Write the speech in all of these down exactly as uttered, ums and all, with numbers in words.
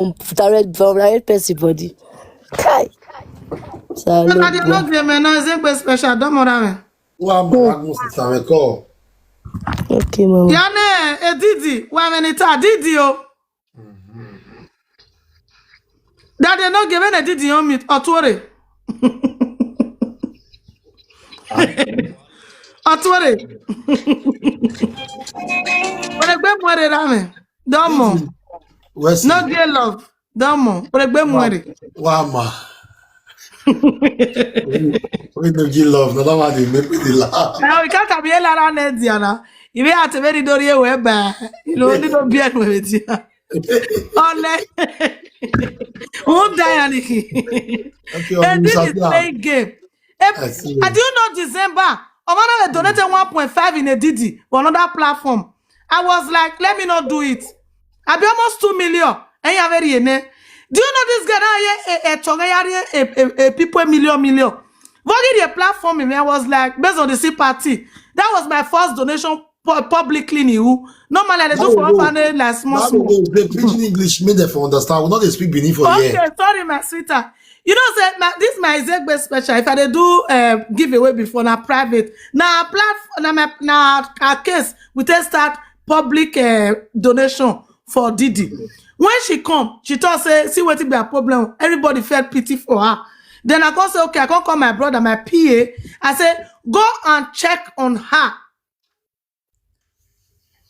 from direct from direct person body. Kai. Salute, But I dey bro. not game now. Ezegbe special. Don't bother me. Who am I? Sister Recall. Okay, mama. Yane, Edidi, wa menita Didi o. That they not giving Edidi on me. Otwore. Otwore. When I go more than me. Don't more. Where's No gay love. Don't more. When I go more. Wama? We no give love. No, that one dey make me dey laugh. Now we can't come here, Lara Nediana. If you have to very Dorie Weba, you know, they don't be with you. Ole. Won't die, Aniki. Okay, And on this Mister is Black. Playing game. Eh, I see. I do you know December? Omana donated one point five in Edidi for another platform. I was like, let me not do it. I be almost two million. And you have very ene. Do you know this girl now? Yeah, a, a, a, a, a people million million. Vogi the platform, me, I was like, based on the sympathy, that was my first donation pu- publicly. You normally they do That for will go. orphanage like small That small. will go. The pidgin English make them for understand. We not dey speak Benin for Okay, here. Sorry, my sweetheart. You know, say my, this my Ezegbe special. If I dey do uh, giveaway before na private, na platform, na my na her case we take start public uh, donation for Didi. When she come, she talk say, see wetin be her problem. Everybody felt pity for her. Then I come say, okay, I come call my brother, my P A. I say, go and check on her.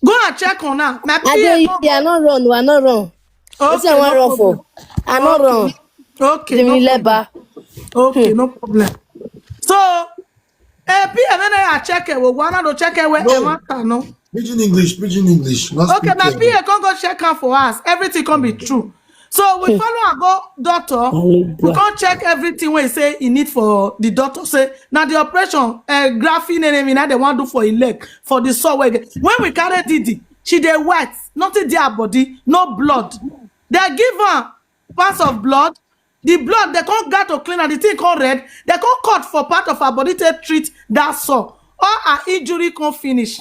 Go and check on her. My I dey P A come. here, I no run, I no run. Wetin I Okay, wan no run for? problem. I no run. Okay, Jimmy no problem. Leba. Okay, no problem. So, uh, P A, when I check it, we wanna go check it where No. I want to know. Pidgin English, pidgin English. Not Okay, my speaking. P A can go check her for us. Everything can be true. So we follow and go doctor. We Hallelujah. Can't check everything we say he need for the doctor. Say now the operation, uh, graphene and everything that they want to do for his leg for the sore. When we carry Didi, she dey wet, nothing dey her body, no blood. They give her parts of blood. The blood they can't get to clean and the thing can't red. They can't cut for part of her body to treat that sore. All her injury can't finish.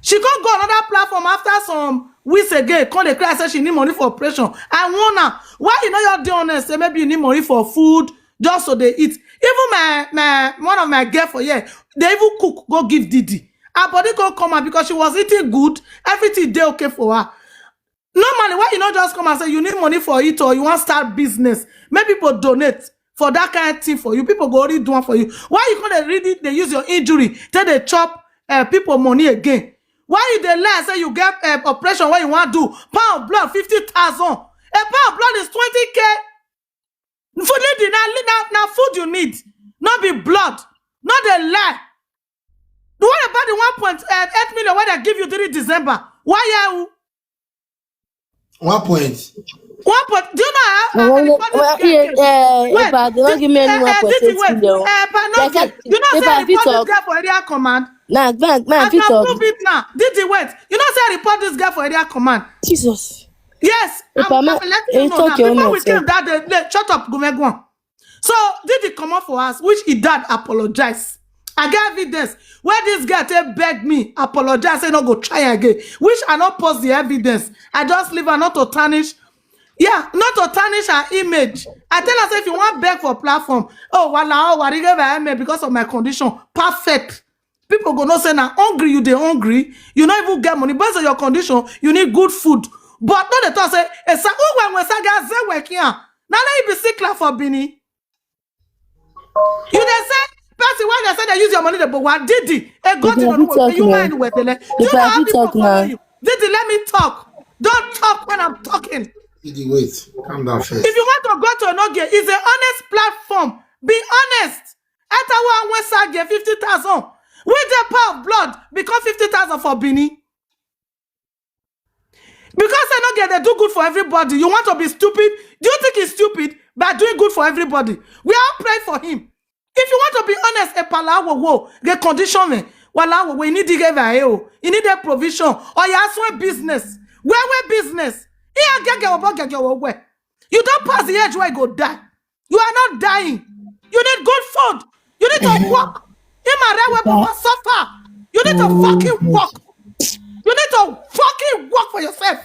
She can't go another platform after some weeks again. Can't they cry say she need money for operation. I wonder why you know you're doing honest. Say maybe you need money for food just so they eat. Even my my one of my girl for here, they even cook go give Didi. Her body can't come out because she was eating good. Everything dey okay for her. Normally, why you not just come and say you need money for it or you want start business? Make people donate for that kind of thing for you. People go already do one for you. Why you gonna really they use your injury till they chop uh, people money again? Why you dey lie say you get uh, operation where you want do pound of blood fifty thousand? A pound of blood is twenty k. Food need na na na food you need, not be blood. Not dey lie. The one about the one point eight million where they give you during December. Why you? One point. One point. Do you know how? Well, I well, report this well, girl yeah, case? uh, Wait, Eba, they don't give me any uh, uh, one point Didi, eight wait. million. Uh, but Like, no, I- you know, say Eba, I I fit report talk. This girl for area command. Nah, man, man, I I fit can talk. Prove it now. Didi, wait. You know, say I report this girl for area command. Jesus. Yes, If I'm, I'm a- I'm letting you you know now. talk your own Before we mouth, yeah. Came that day, let shut up, Gumegwan. So Didi come up for us, which he dad apologize. I get evidence where this girl take beg me, apologize, say no go try again. Which I not post the evidence. I just leave her not to tarnish. Yeah, not to tarnish her image. I tell her say if you want beg for platform, oh wala oh warige by me because of my condition. Perfect. People go no say na hungry you dey hungry. You not even get money. Based on your condition, you need good food. But no dey talk say esa who when we saga say we kia. Na let you be sick like for Bini. You dey say person why they say they use your money dey but what Didi a good If thing I on fit what talk you now. Mind with the do you If know I how fit people talk follow now. You? Didi, let me talk. Don't talk when I'm talking. Didi, wait. Calm down first. If you want to go to Onoge, it's an honest platform. Be honest. Etawa and West Side get fifty thousand. With the power of blood, become fifty thousand for Bini. Because I don't get they do good for everybody. You want to be stupid? Do you think he's stupid by doing good for everybody? We are all praying for him. If you want to be honest, a palawo wo, the condition me, wala wo, you need to give a you need a provision or you have some business. Where where business? Here get get over get get over. You don't pass the age where you go die. You are not dying. You need good food. You need to work. In my right way, people suffer. You need to fucking work. You need to fucking work for yourself.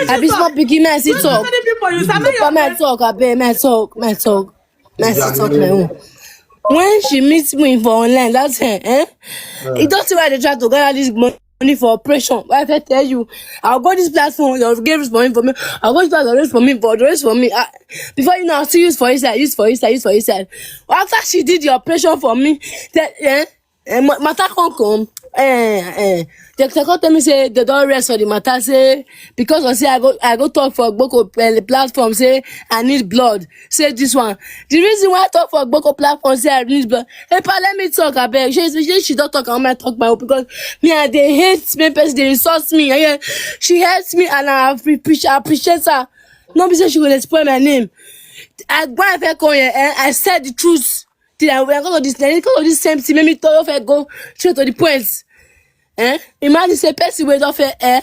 I be small pikin, may I still talk? Papa, may I talk? I beg, may I talk? May I talk? May I still talk my own? When she meets me for online, that's her, eh? It doesn't why they try to gather this money for operation. Why I tell you, I'll go this platform, they'll give this money for me. I'll go this platform, raise for me, for raise for me. Ah, before you know, I'll still use for inside, use for inside, use for inside. After she did the operation for me, that, eh? Eh, ma- matter come come. Eh, eh. They, they come tell me say they don't rest for the matter. Say because I say I go I go talk for Gboko uh, platform. Say I need blood. Say this one. The reason why I talk for Gboko platform say I need blood. Hey, pa, let me talk. I beg. She, she, she don't talk. I might talk my own because me and they hate me person. They insult me. Yeah, she hates me and I appreciate, I appreciate her. No be say she will spoil my name. I go and come here. Eh? I said the truth. Till I will go to this, then go to this same thing. Make me tell you, go straight to the point. Eh? Imagine say person wey don fair eh,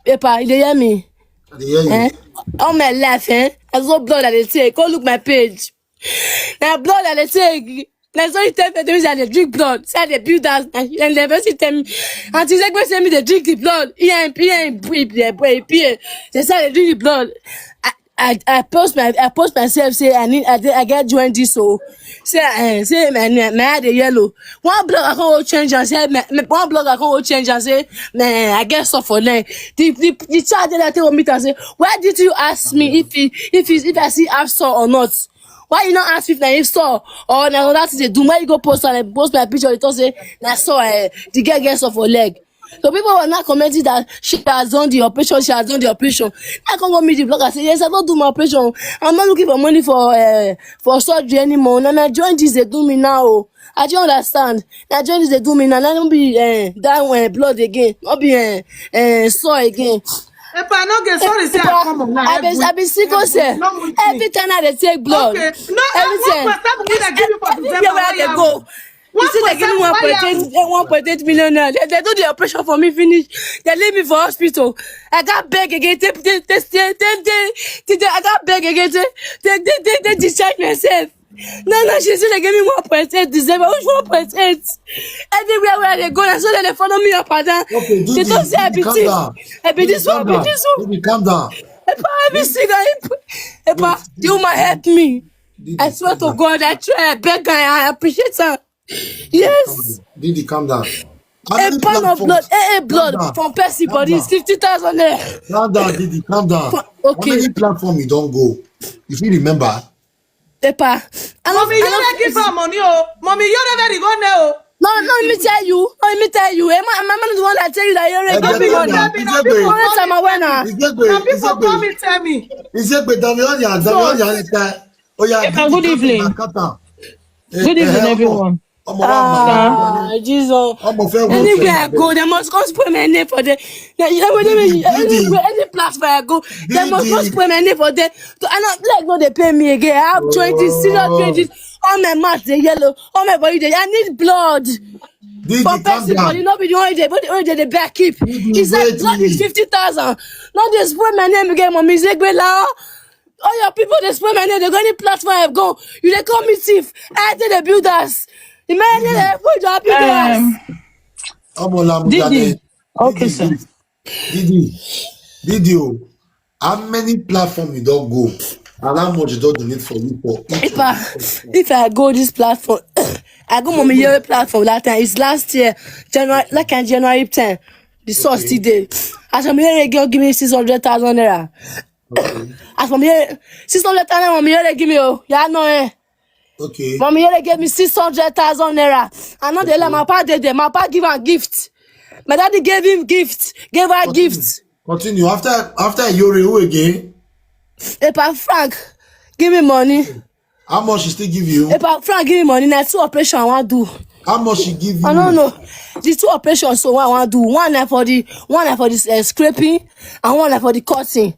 paper, you dey hear me? I dey hear you. Eh? All my life, eh? I go blood I dey take. Go look my page. Na blood I dey take. Na so you tell me say I dey drink blood. Say I dey build house. Na and the person tell me, Auntie Zegbe say me dey drink the blood. Here in here in here in here. They say I dey drink the blood. I I I post my I post myself say I need I dey I get join this so say eh say my my my eye dey yellow. One blogger come go change am say my, my one blogger come go change am say my I get stuff for leg. The the the child dey like take go meet am say why did you ask me if he if he if I still have sore or not? Why you not ask me if na if sore or na another thing dey do? Why you go post am like post my picture dey talk say na sore eh the girl get sore for leg. So people were not commenting that she has done the operation, she has done the operation. I come go meet the blogger say yes, I don do my operation. I'm not looking for money for uh, for surgery anymore. Now I join this they do me now. Oh. I don't understand. Now join this they do me now. Now don't be uh, that uh, blood again, not be uh, uh, sore again. Epa, I no get sorry say I come online. I be I be sick cell. Every time I dey take blood. Okay. No, every time. Everywhere I dey go. You see, they give me one point eight, eh, one point eight million now. They, they do the operation for me finish. They leave me for hospital. I can't beg again. They, they, they, they, they, they, they, I can't beg again. They, they, they, they, they discharge myself. No, no, she said they give me one point eight December. Which one point eight? Everywhere where they go, that's why they follow me up and down. Okay, they don't say I be this. I be this one, I be this one. Baby, calm down. Epa, every single Epa, the woman help me. I swear to God, I try, I beg her, I appreciate her. Yes. Didi, calm down. A pound of blood, a, a blood from person body is fifty thousand there. Calm down, Didi, calm down. Okay. How many platform you don't go? If you remember. Epa. I love you. Mommy, you don't give her money, oh. Mommy, you never go now. No, no, let me tell you. No, let me tell you. Am I, am I the one that tell you that you're a good money? People want some awareness. Now people come and tell me. Is it good? Damian, Damian, Oh yeah, good evening. Good evening, everyone. Ah, Jesus. Anywhere I go, they must come spoil my name for there. Anywhere, any platform I go, they must come spoil my name for there. So I not like no, they pay me again. I have twenty, senior twenty. All my mouth they yellow. All my body they. I need blood. For person body, not be the only day, but the only day they bear keep. It's like blood is fifty thousand. Not they spoil my name again, mommy. Is it great law? All your people they spoil my name. They go any platform I go. You they call me thief. I tell the builders. Imagine they put your builders. Didi. Okay, sir. Didi. Didi. How many platform you don't go? And how much you don't donate for you for each? If I, if I go this platform, I go mommy year platform that time. It's last year, January, like in January ten. The source today. As I'm here, they give me six hundred thousand naira. Okay. As from here, six hundred thousand from here they give me. Oh, yeah, no, eh. Okay. From here they gave me six hundred thousand naira. I know they let my pa dey there. My pa give her gift. My daddy gave him gift. Gave her gift. Continue. After after Yori, who again? Epa Frank, give me money. How much she still give you? Epa Frank give me money. Na two operation I want do. How much she give you? I don't know. The two operations so I want do. One na for the one na for the uh, scraping and one na for the cutting.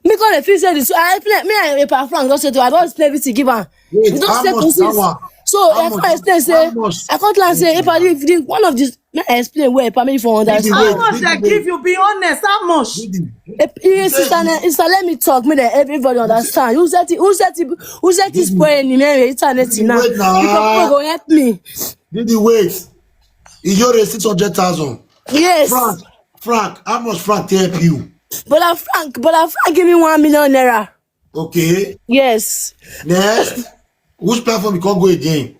Me call the feel say this. I play me and Epa Frank don't say to. I don't play everything give her. Wait, how much that one? So I can't explain say, I can't tell say if I if the one of this, may I explain where if I may for understand. How much they give you? Be honest, how much? If, if sister, sister, let me talk. Me that everybody understand. Who said it? Who said it? Who said this boy in the internet now? Because people go help me. Did the wait? Is your six hundred thousand? Yes. Frank, Frank, how much Frank help you? But Frank, but Frank give me one million naira. Okay. Yes. Next. Which platform you can't go again?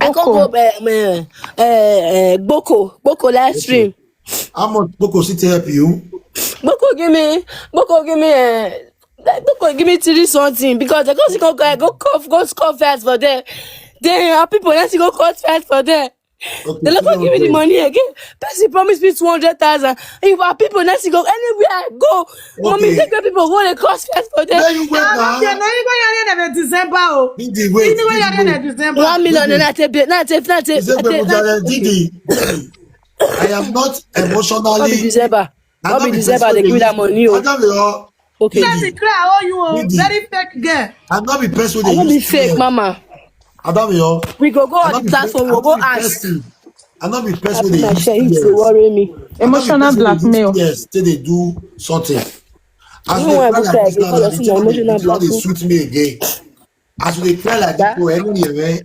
I can't go um, uh, uh, Boko, Boko live stream. How much Boko City help you? Boko give me, Boko give me, uh, Boko give me three something because they go see go go go cough go cough first for there. Then our people let's go cough first for there. Okay, they no go give me the money again. Person promise me two hundred thousand. If our people next go anywhere I go, okay. Mommy take the people go the cost first for them. Then you wait now. Then you go here in December. Oh. Did the wait? Did the wait in December. One million and I take, I take, I take. Did the? I am not emotionally. Not be December. Not be December. They give that money. Oh. Okay. That's a cry. Oh, you are very fake girl. I'm not be person. I not be fake, mama. I don't know. We go go on the platform. We go ask. I not be person. They used to this. Worry me. Emotional blackmail. Yes, till they do something. As they cry like this now, they suit me again. As they cry like this, go anywhere.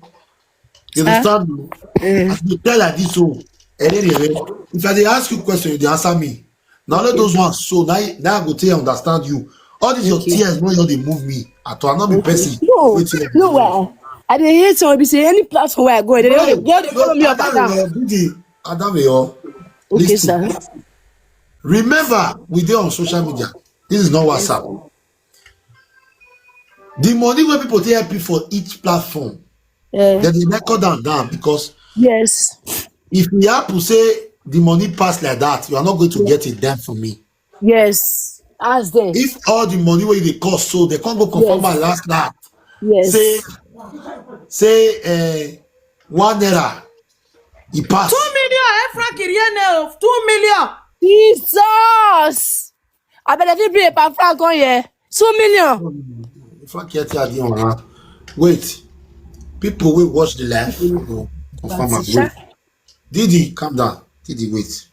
You understand? As they cry like this, so anywhere. If I they ask you question, they answer me. Now let those ones so now, now I go tell you understand you. All these your tears, no, you they move me at all. I'm not be person. No, no, I they hate some people say any platform where I go, they don't they follow me up and down. Adam, yo. Okay, sir. Remember, we there on social media. This is not WhatsApp. The money where people take help you for each platform, yeah. Then they record down down because yes, if we have to say the money pass like that, you are not going to get it done for me. Yes, ask them. If all the money where they cost, so they can't go confirm yes. My last night. Yes. Say, say, uh, one naira. He passed. Two million. Eh, Frank Iriene of two million. Jesus. I better fit pay per Frank on here. Two million. Frank Iriene, huh? Wait. People will watch the live. Confirm. Wait. Didi, calm down. Didi, wait.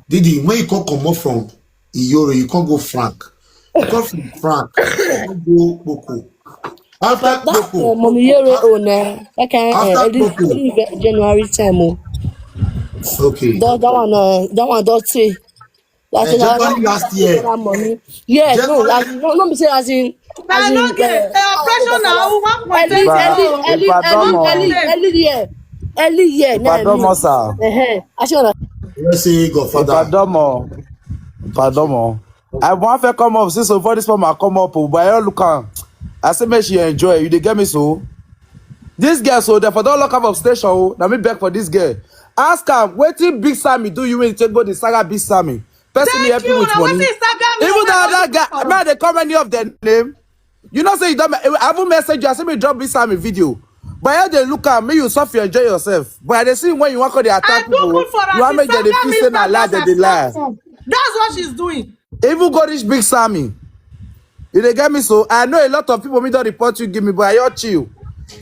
Didi, when you come come up from Iyore, you can't go Frank. You come from Frank. You can't go Boko. After Boko. Mommy Yore own. Okay. After Boko. January time. Oh. Okay. That, that one, uh, that one don't say. That's uh, January last year. Money. Yeah, January. No, like, no, no, me say as in. As in, uh, operation now. One point eight. Early, early, early, early year. Early year. Pardon, sir. Uh-huh. Let's say Godfather. Pardon, pardon. I want to come up since so for this one I come up, oh, but I don't look am. I say make she enjoy. You dey get me so? This girl so therefore don't lock up of station. Oh, now me beg for this girl. Ask her wetin Big Sammy do you when you take go the saga Big Sammy. Person me help you with money. Even the other guy, man, they call any of their name. You know say you don't. I haven't message you. I say me drop Big Sammy video. But I they look at me, you suffer, enjoy yourself. But I dey see when you want to attack people, you want make them feel say na lie that they lie. That's what she's doing. Even go reach Big Sammy. You dey get me so? I know a lot of people me don't report you give me, but I all chill.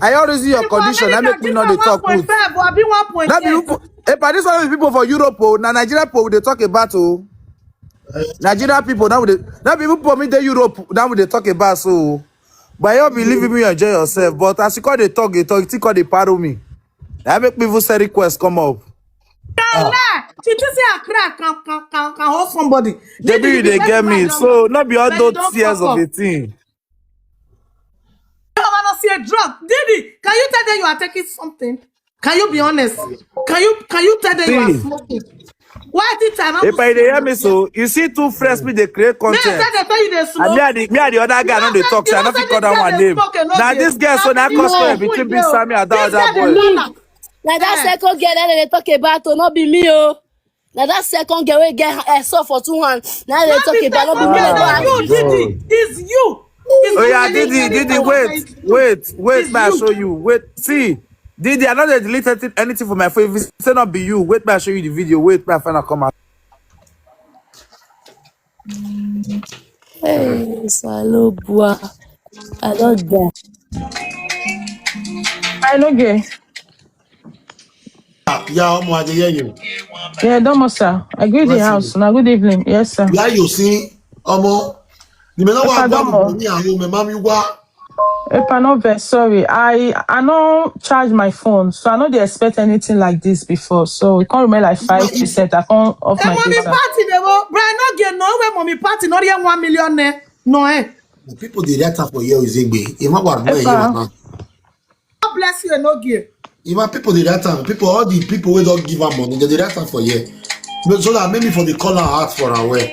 I all reason your condition. I make me not dey talk good. That be if I this one of the people for Europe, oh, na Nigeria people they talk about oh. Nigeria people now they now people for me dey Europe now they talk about so. But I all believe me enjoy yourself. But as you call the talk, the talk, you call the pardon me. That make people send request come up. Can lie. She just say I cry can can can can hold somebody. Maybe you dey get me. So not be all those tears of a thing. You wanna see a drug, Didi? Can you tell them you are taking something? Can you be honest? Can you can you tell them you are smoking? Why did I not? If I dey hear me so, you see two friends me they create content. Me I tell them you dey smoke. And me and the, me and the other guy no dey talk. So I no fit call that one name. Now this girl so now cause between Big Sammy and that other boy. Now that second girl that they talk about to not be me oh. Now that second girl we get herself for two hands. Now they talk about not be me. It's you. Oh yeah, Didi, Didi, wait, wait, wait, may I show you. Wait, see, Didi, I know they deleted anything from my phone. If you say not be you, wait, may I show you the video. Wait, may I find out come out. Hey, Salobua. I don't get. I no get. Ah, yeah, omo, I dey hear you. Yeah, domo, sir. I greet the Bless house. you. Now, good evening. Yes, sir. Yeah, you see, omo, you may not Epa, want to domo. Me and you, my mom, you go. Epa, no vex. Sorry, I I no charge my phone, so I no dey expect anything like this before. So it can't remain like five percent. I can't off Ẹ my mọ mi data. Party ni wo. Brian no get no way mọ mi party no rí one million ne. No eh. The people dey that time for here is Egbe. If I want to Epa. Now. God bless you, no give. If my people dey that time, people, all the people wey don give am money, they dey that time for here. But so that maybe for the call and ask for am well.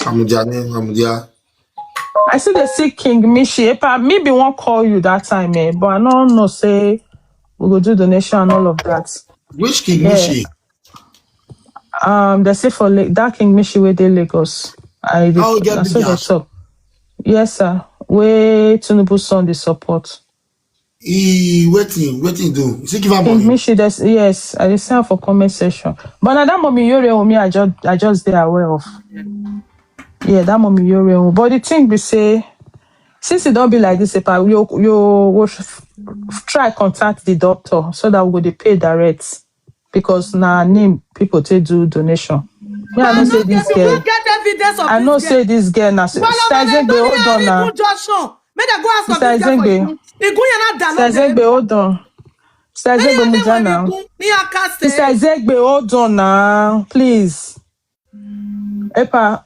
Amudia, Amudia. I see they see King Mishi. Epa, maybe won't call you that time, eh? But I don't know say we go do donation and all of that. Which King Yeah. Mishi? Um, they say for La- that King Mishi where they Lagos. I dey- How get I saw big the ass? Top. Yes, sir. Where Tinubu son the support. He waiting, waiting do. He still give am King money. Mishi, that's, yes, I dey see am for comment section. But now that mommy Yore Omi, I just I just dey aware of. Yeah, that mommy Yore Omi. But the thing we say, since it don't be like this, Epa, you you we should f- try contact the doctor so that we go dey pay direct because na name people take do donation. Me, I know say this You girl. Get evidence of I this know girl. Say this girl na Sister Ezegbe, hold on now. Joshua. Make dem go ask for Sister this girl for Ezegbe. Igun. Igun yana da Sister lóde. Ezegbe, hold on. Sister Ezegbe, move down now. Ní Aka State. Sister Ezegbe, hold on now, please. Epa,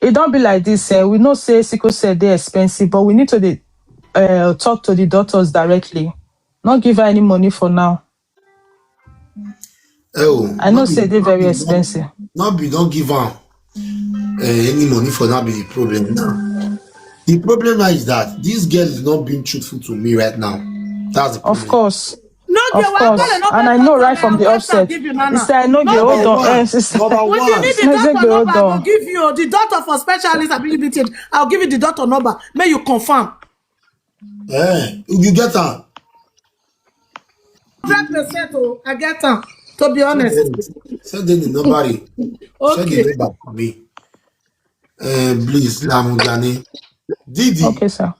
it don't be like this. Eh? We know say sickle cell dey expensive, but we need to dey uh, talk to the doctors directly. Not give her any money for now. Oh, I know say they very expensive. Not be don't give am uh, any money for that be the problem now. The problem now is that this girl is not being truthful to me right now. That's the problem. Of course. No, Of course. And I know right from the offset. Sister, I know the hold on. Eh, sister. Number What you one. need the Sister doctor Ezegbe, hold number? I'll on. Give you the doctor for specialist ability. I'll give you the doctor number. May you confirm. Eh, you get am. Hundred percent. Oh, I get am. To be honest. Send them the number. Send Okay. The number for me. Uh, please, Lamujani. Didi, Okay, sir.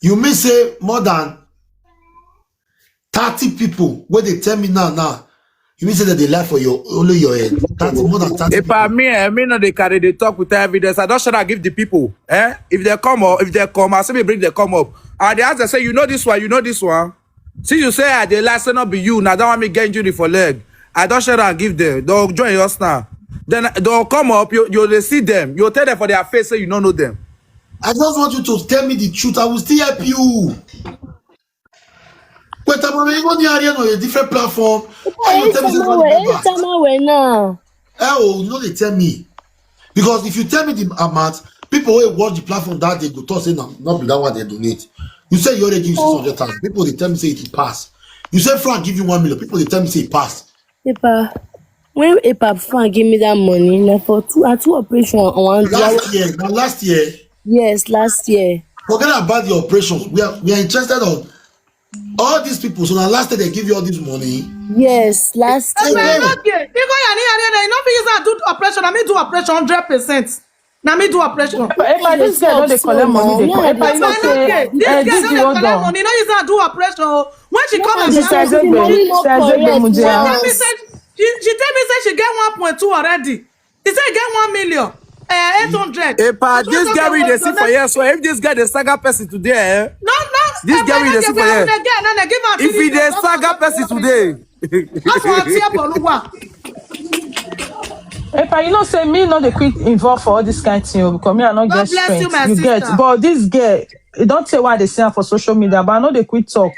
You mean say more than thirty people where they tell me now now. You mean say that they lie for your only your head. Thirty more than thirty. If I me, I mean, no, they carry the talk with evidence. I don't share and give the people. Eh? If they come up, if they come, I say we bring them come up. And they ask, they say, you know this one, you know this one. See, you say I they lie, say not be you. Now that one me get injury for leg. I don't share and give them. They'll join us now. Then they'll come up. You you they see them. You tell them for their face, say you don't know them. I just want you to tell me the truth. I will still help you. But I'm on the area on a different platform. How you tell me say Tamawe, money eh, never? Tamawe now. Oh, you know they tell me. Because if you tell me the amount, people will watch the platform that they go talk say no, not be that one they donate. You say you already give six hundred thousand. People they tell me say it pass. You say Frank give you one million. People they tell me say it pass. Epa, when Epa Frank give me that money, na for two, uh, two operation on one day. Last year, now last year, Yes, last year. Forget about the operations. We are we are interested on all these people. So now last year they give you all this money. Yes, last Hey, year. hey. Okay. People are near there. You know, you do operation. I mean, do operation hundred percent. Now me do operation. Epa, this girl no dey collect money. Dey call. Epa, you know say, This eh, girl Didi, no hold collect on. Money. No, you do operation. Oh. When she come and Sister she Ezegbe, Money no Sister Ezegbe, correct Mudia. now. She tell me say she, she tell me say she get one point two already. He say get one million, eh, eight hundred. Epa, So this no girl be we dey see donate- for here. So if this girl dey saga person today, eh? No, no. This eh, girl we no, dey see for no, here. no, no, no, give her If three he dey thousand. saga person today, That's what I tell Boluwa. Epa, you know say me no dey quick involve for all this kind thing o, because me I no God get bless you, strength. my You get, sister. But this girl, e don tey wey I dey see her for social media, but I no dey quick talk.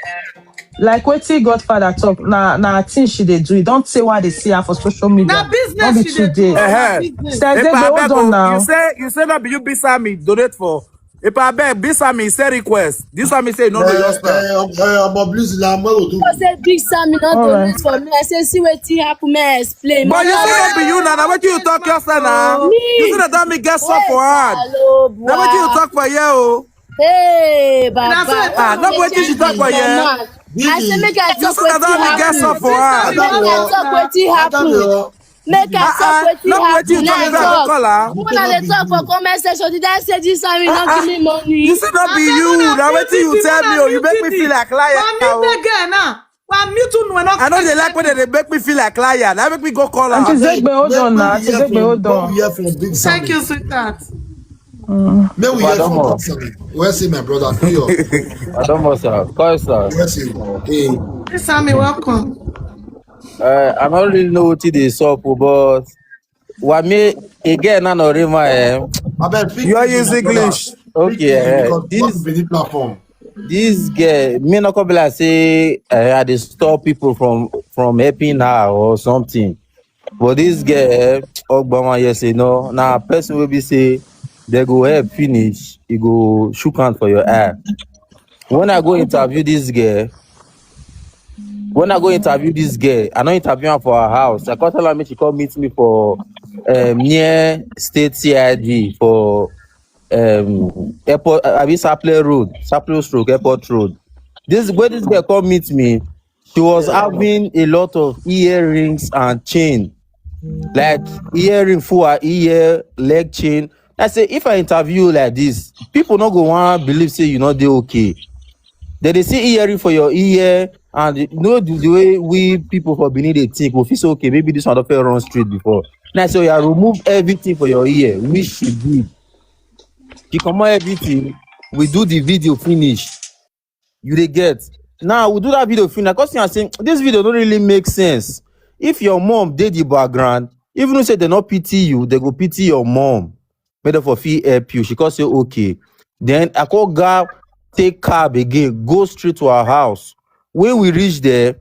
Like wetin Godfather talk, na na thing she dey do. E don tey wey I dey see her for social media. Na No business be she dey do. Today. Na Eh, business. Sister Ezegbe, Epa, hold abeg on o, now. You say you say no be you be Sammy donate for. Epa, abeg, be Sammy say request. This one me say no be Eh, yours now. eh, um, eh, um, please, la, mo do. I say big Sammy not All do right. This for me. I say see wetin happen. May I explain. But you say no be you now. Now wetin you talk yourself now? Me. You say that me get soft for hand. Hello, Now wetin you talk for here, oh? Hey, Baba. Na so Ah, no wetin she talk for here. I say make I You talk say that me get wetin soft for happen. hand. Make I talk wetin happen. Make I Ah, talk ah, wetin no be wetin happen. you Now talk, I make I talk. call am. When I dey talk for comment section, did I say this time you no give me money? You see, no be you. Now wetin you tell me, oh, you make me feel like liar. Why mute the girl now? Why mute unu? I know they like when they make me feel like liar. Now make me go call am. Auntie Zegbe, hold on now. Auntie Zegbe, hold on. Hear from Big Sammy. Thank you, sweetheart. May we hear from Madam, Big Sammy. Where's he, my brother? New York. Madam, sir, of course, sir. Where's he? Hey, Sammy, welcome. Uh, I don't really know what they sup, but what me again, I know Rima, eh? I bet speak You are English, using my brother. English. Speak Okay, English eh, because we this have many platform. this girl, me not come be like say uh, I dey stop people from from helping her or something. But this girl, eh, Ogbama, yes, you know, now person will be say they go help finish, you go shook hand for your eye. When I go interview this girl, when I go interview this girl, I don't interview her for her house. I can't tell her me she come meet me for um, near state C I D for um airport. I mean Sapler Road, Sapler Stroke Airport Road. This where this girl come meet me, she was having a lot of earrings and chain, like earring for her ear, leg chain. I say if I interview you like this, people not go want believe say you not dey okay. They dey see earring for your ear and you know the, the way we people for Benin they think. We feel say okay, maybe this one don't feel run straight before. Now so you remove everything for your ear, which she did. She comot everything. We do the video finish. You dey get. Now we do that video finish. I come see am say this video don't really make sense. If your mom dey the background, even if say they not pity you, they go pity your mom. Make them for feel help you. She come say okay. Then I call girl take cab again, go straight to her house. When we reach there,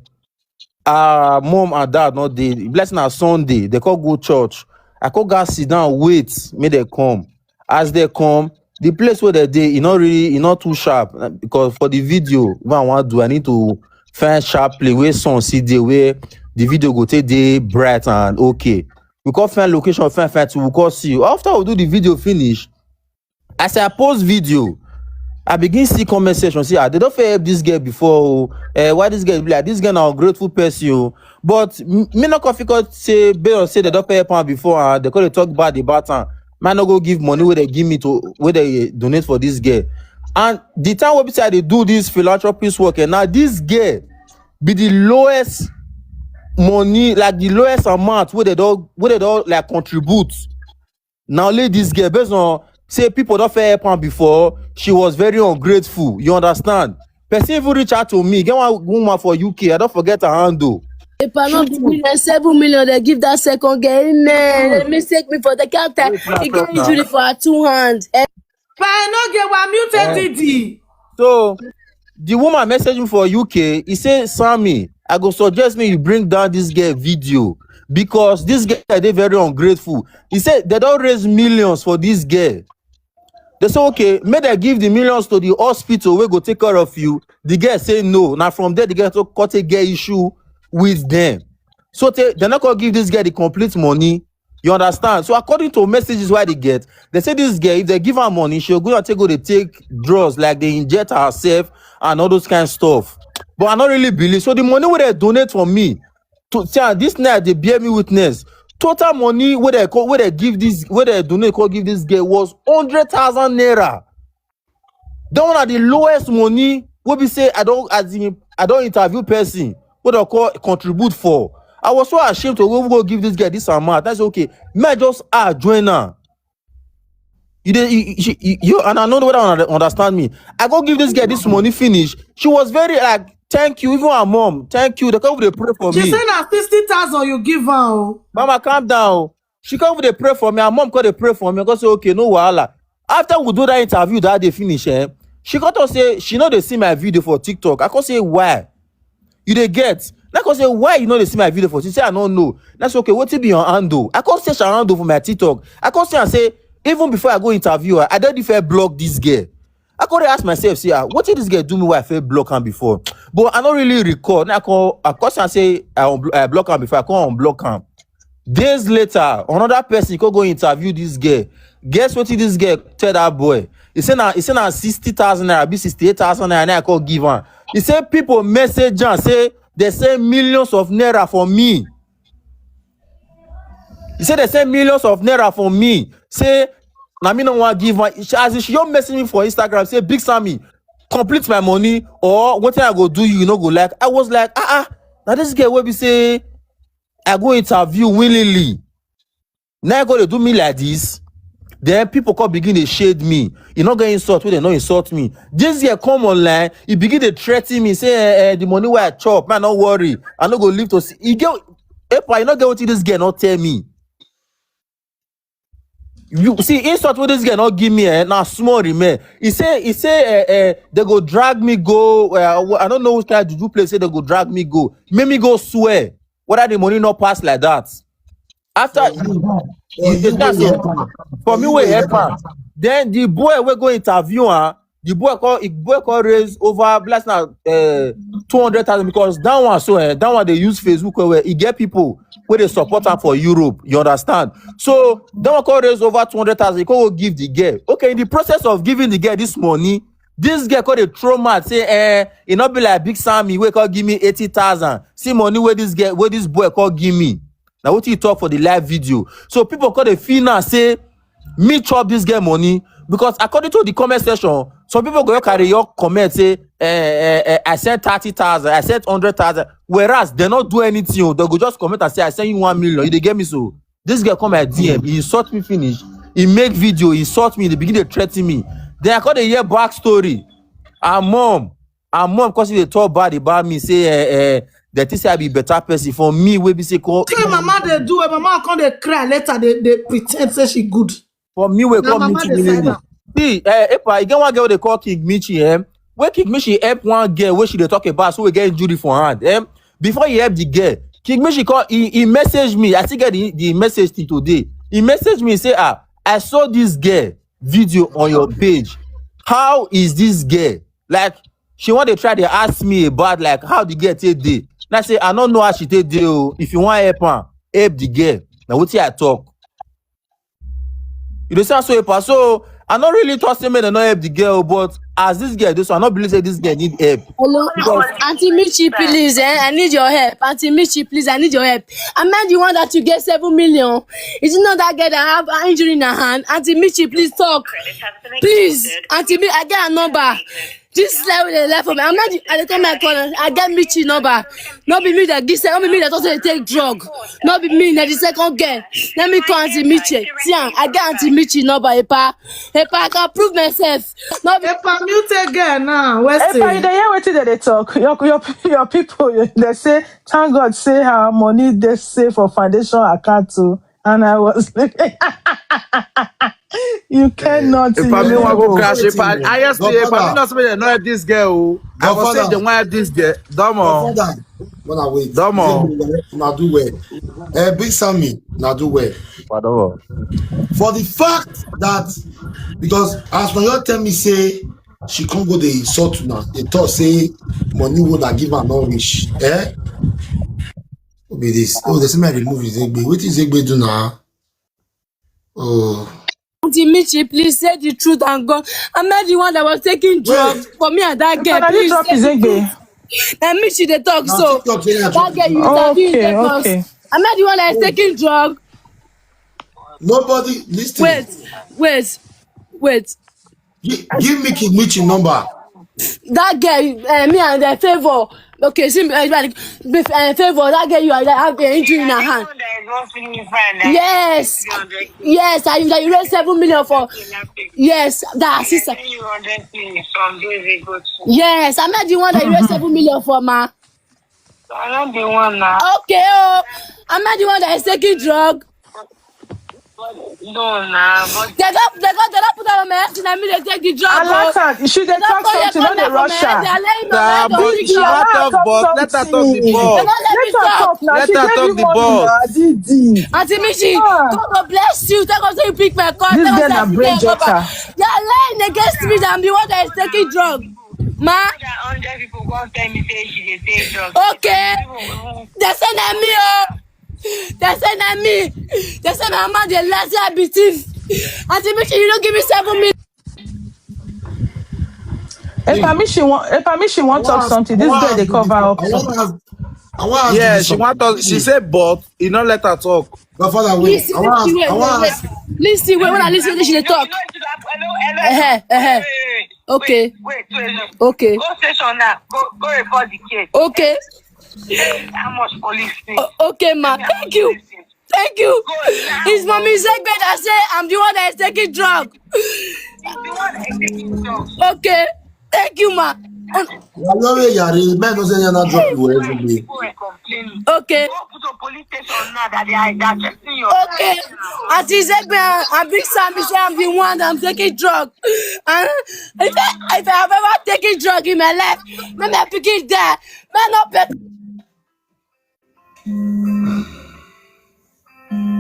our mom and dad not dey. Blessing her Sunday, they call go church. I call girl sit down, wait, make they come. As they come, the place where they dey, e not really, e not too sharp uh, because for the video when I want do, I need to find sharp place where sun see dey where the video go take dey bright and okay. We come find location, find find to we come see. After we do the video finish, as I post video, I begin see comment section. See, ah, they don't fair help this girl before. Oh. Eh, why this girl be like this girl now ungrateful person? Oh. But m- me not coffee could say, Bayon say they don't fair help her before. Uh, they could talk bad about her. Man, no go give money where they give me to where they donate for this girl. And the time we beside they do this philanthropist work, and now this girl be the lowest money, like the lowest amount where they don't where they don't like contribute. Now, let this girl based on say people don't fair help her before. She was very ungrateful. You understand? Person even reach out to me. Get one woman for U K. I don't forget her handle. If I not give me seven million, they give that second girl. Amen. Let me take me for the counter. He get injury for her two hands. Eh, But I no get one muted Eh. D D. So the woman messaged me for U K. He said, Sammy, I go suggest me you bring down this girl video because this girl they very ungrateful. He said they don't raise millions for this girl. They say, okay, may they give the millions to the hospital. We go take care of you. The girl say no. Now from there, the girl to cut a girl issue with them. So they, they're not gonna give this girl the complete money. You understand? So according to messages why they get, they say this girl, if they give her money, she'll go and take go they take drugs, like they inject herself and all those kind of stuff. But I not really believe. So the money where they donate for me, to see, ah, this night they bear me witness. Total money where they call, where they give this, where they donate call give this girl was hundred thousand naira. That one are the lowest money. Will be say I don't as in I don't interview person. What I call contribute for. I was so ashamed to go, go give this girl this amount. That's okay. May I just ah join her. You, dey- you, you, you, you and I know the way that understand me. I go give this girl this money finish. She was very like, thank you, even her mom, thank you. They come they pray for She me. Say na sixty thousand you give her. Oh. Mama, calm down. She come they pray for me. Her mom come they pray for me. I go say, okay, no wahala. After we do that interview that they finish, eh? She come to say she know they see my video for TikTok. I come say why? You they get? Like I say why you know they see my video for? She say I don't know. That's okay. What be your handle? I come search her handle for my TikTok. I come say I say even before I go interview her, I don't even block this girl. I could ask myself, see, ah, what did this girl do me where I felt block her before? But I don't really recall. Now I call, I call and say I, unblo- I block her before. I can't unblock her. Days later, another person could go interview this girl. Guess what this girl tell that boy? He said now, he said now sixty thousand naira, be sixty-eight thousand naira, and I could give her. He said people message and say they send millions of naira for me. He say they send millions of naira for me. Say, na me no wan give am. She, as she just message me for Instagram, say, "Big Sammy, complete my money, or wetin I go do you, you no go like." I was like, "Ah, ah, na this girl wey be say I go interview willingly. Now I go dey do me like this." Then people come begin dey shade me. E no get insult wey dem no insult me. This girl come online, e begin dey threaten me, say, "Eh, eh, the money wey I chop, man, no worry. I no go live to see." E get, Epa, you no get wetin this girl no tell me. You see, insult wey this girl no give me, eh, na small remain. He say, he say, eh, eh, they go drag me go, eh, I don't know which kind of juju place, say they go drag me go. Make me go swear whether the money no pass like that. After, you, you, you, for me, wey help am. Then the boy wey go interview am, the boy call, the boy call raise over, bless na, uh, two hundred thousand, because that one, so, eh, that one dey use Facebook well well. E get people wey dey support am for Europe, you understand? So that one call raise over two hundred thousand, e come go give the girl. Okay, in the process of giving the girl this money, this girl come dey throw mouth say, "Eh, e no be like Big Sammy wey come give me eighty thousand. See money wey this girl, wey this boy come give me." Na wetin he talk for the live video. So people come dey feel now say me chop this girl money, because according to the comment section, some people go carry your comment say, "Eh, eh, eh, I sent thirty thousand, I sent hundred thousand." Whereas they no do anything o. They go just comment and say, "I send you one million." You dey get me? So this girl come my D M, he insult me finish. He make video, he insult me, they begin to threaten me. Then I come dey hear backstory. Her mom, her mom, cause they talk bad about me, say, eh, eh, they think say I be better person. For me, wey be say call, Say mama dey do, eh, mama come dey cry later, they, they pretend say she good. For me, wey Na come mama meet dey me sign lady. Am. See, eh, Epa, e get one girl they call King Michi, eh? Where King Michi help one girl where she dey talk about, so we get injury for hand, eh? Before he help the girl, King Michi call, he, he messaged me. I still get the, the message till today. He messaged me, say, "Ah, I saw this girl video on your page. How is this girl?" Like, she want to try to ask me about, like, how the girl take dey. And I say, "I don't know how she take dey o. If you want help am, help the girl." Now, what I talk? You dey say so, Epa. So I no really talk say make dem no help the girl, but as this girl dey so, I no believe say this girl need help. Hello, Auntie Michi, please, eh? I need your help. Auntie Michi, please, I need your help. Am I the one that you get seven million? Is it not that girl that have an injury in her hand? Auntie Michi, please talk. Please, Auntie Mi, I get a number. This is like they left for me. I'm not. I dey tell my call. I get Michi number. No be me that give. No be me that also dey take drug. No be me. Na the second girl. Let me call Auntie Michi. See am, I get Auntie Michi number. Epa, Epa, I can prove myself. No be Epa, mute again now. What's Epa, you dey hear wetin dem dey talk? Your your your people, they say, "Thank God say her money dey safe for foundation account too." And I was like, "You cannot." Epa, me You wan go know. crash. Epa, Godfather, I S P, Epa, me Godfather, not say they no help this girl o. I was saying Godfather, they wan help this girl. Domo, Godfather. Wanna wait. Domo. Say una do well. Eh, Big Sammy, una do well. Pardon. For the fact that, because as Noyo tell me say she come go dey insult una, they talk say money would I give her no wish. Eh? Who be this? Oh, they say me remove Izegbe. What is Izegbe do now? Oh, Auntie Michi, please say the truth and God. Am I the one that was taking drugs for me and that girl? Father, you Please drop say the Izegbe. Truth. Na Michi dey talk now so. TikTok say I That drop girl you Izegbe. interview in Okay, Lagos. okay. Am I the one that is taking drug? Nobody listen. Wait, wait, wait. Gi- Give me King Michi number. That girl, uh, me and the favor. Okay, see, uh, like, uh, favor. That girl, you are have an injury in her hand. Yes, yes. I, I raised seven million for. Yes, that sister. Yes, I'm not the one that you raised seven million for, ma. I don't be one now. Okay, oh, I'm not the one that is taking drug. No, nah, but They don't, they don't, they don't put on my head and me they take the drug. Oh. Alaka, she dey They don't talk put your something, no corner dey for my rush head. Her. They are laying my Nah, head on but the she drug. wan talk, but let her talk the They boss. don't let me Let her talk. talk now. Let She her gave talk you the money boss. now. Didi. Auntie Michi, Ah. God will bless you. Tell us you pick my call. This Tell girl us na I pick brain your number. jotter. They are lying against me that I'm the one that is taking drug. Ma, That hundred people come tell me say she dey take drugs. Okay. People who They say na me, oh. They say na me. They say my mama dey lie, say I be thief. Auntie Michi, you don't give me seven million. Epa, me she want. Epa, me she want talk something. This girl dey cover up. I want to ask, I want ask Yeah, you she want something. us. She said, but you not let her talk. Godfather, wait. Listen, I want ask. wait, I wait, want wait. Ask. Listen, wait, when I listen, she dey talk. Hello, hello, Eh, eh, eh. wait, Okay, wait, wait, wait. okay, Go station now. Go, go report the case. Okay. How much police thing? O- Okay, ma. Thank you. Thank you. It's Mommy Zegbe that say I'm the one that is taking drug. The one that is taking drugs. Okay. Thank you, ma. Um, Why you yare? Men no say you not drop you every day. People were complaining. Okay. Go put a police station now that they are, they are testing your Okay. Auntie Zegbe and Big Sam, you say I'm the one that I'm taking drug. And if I, if I have ever taken drug in my life, let me pick it there. Man, not pet.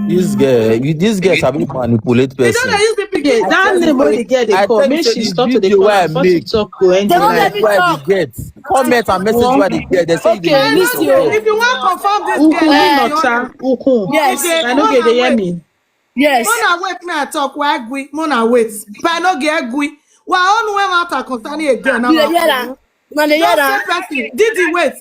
This girl, you, this girl sabi manipulate They don't person. Dey use the pikin. That name wey the girl dey I call, tell you make say she the stop to dey video call wey I am, stop to make, talk to They don't anyhow. let me why I talk. dey get comment and message wey I dey get. They say you dey Okay, use listen. TikTok. If you wan confirm this Ukwu girl, me eh, nọcha, ukwu. Yes. Okay, I no get dey hear me. Yes. Mona wait, me I talk. Why gui? Mona wait. But I don't know when I talk concerning a girl now. You dey hear am? Una dey hear Just am? say person. Didi wait.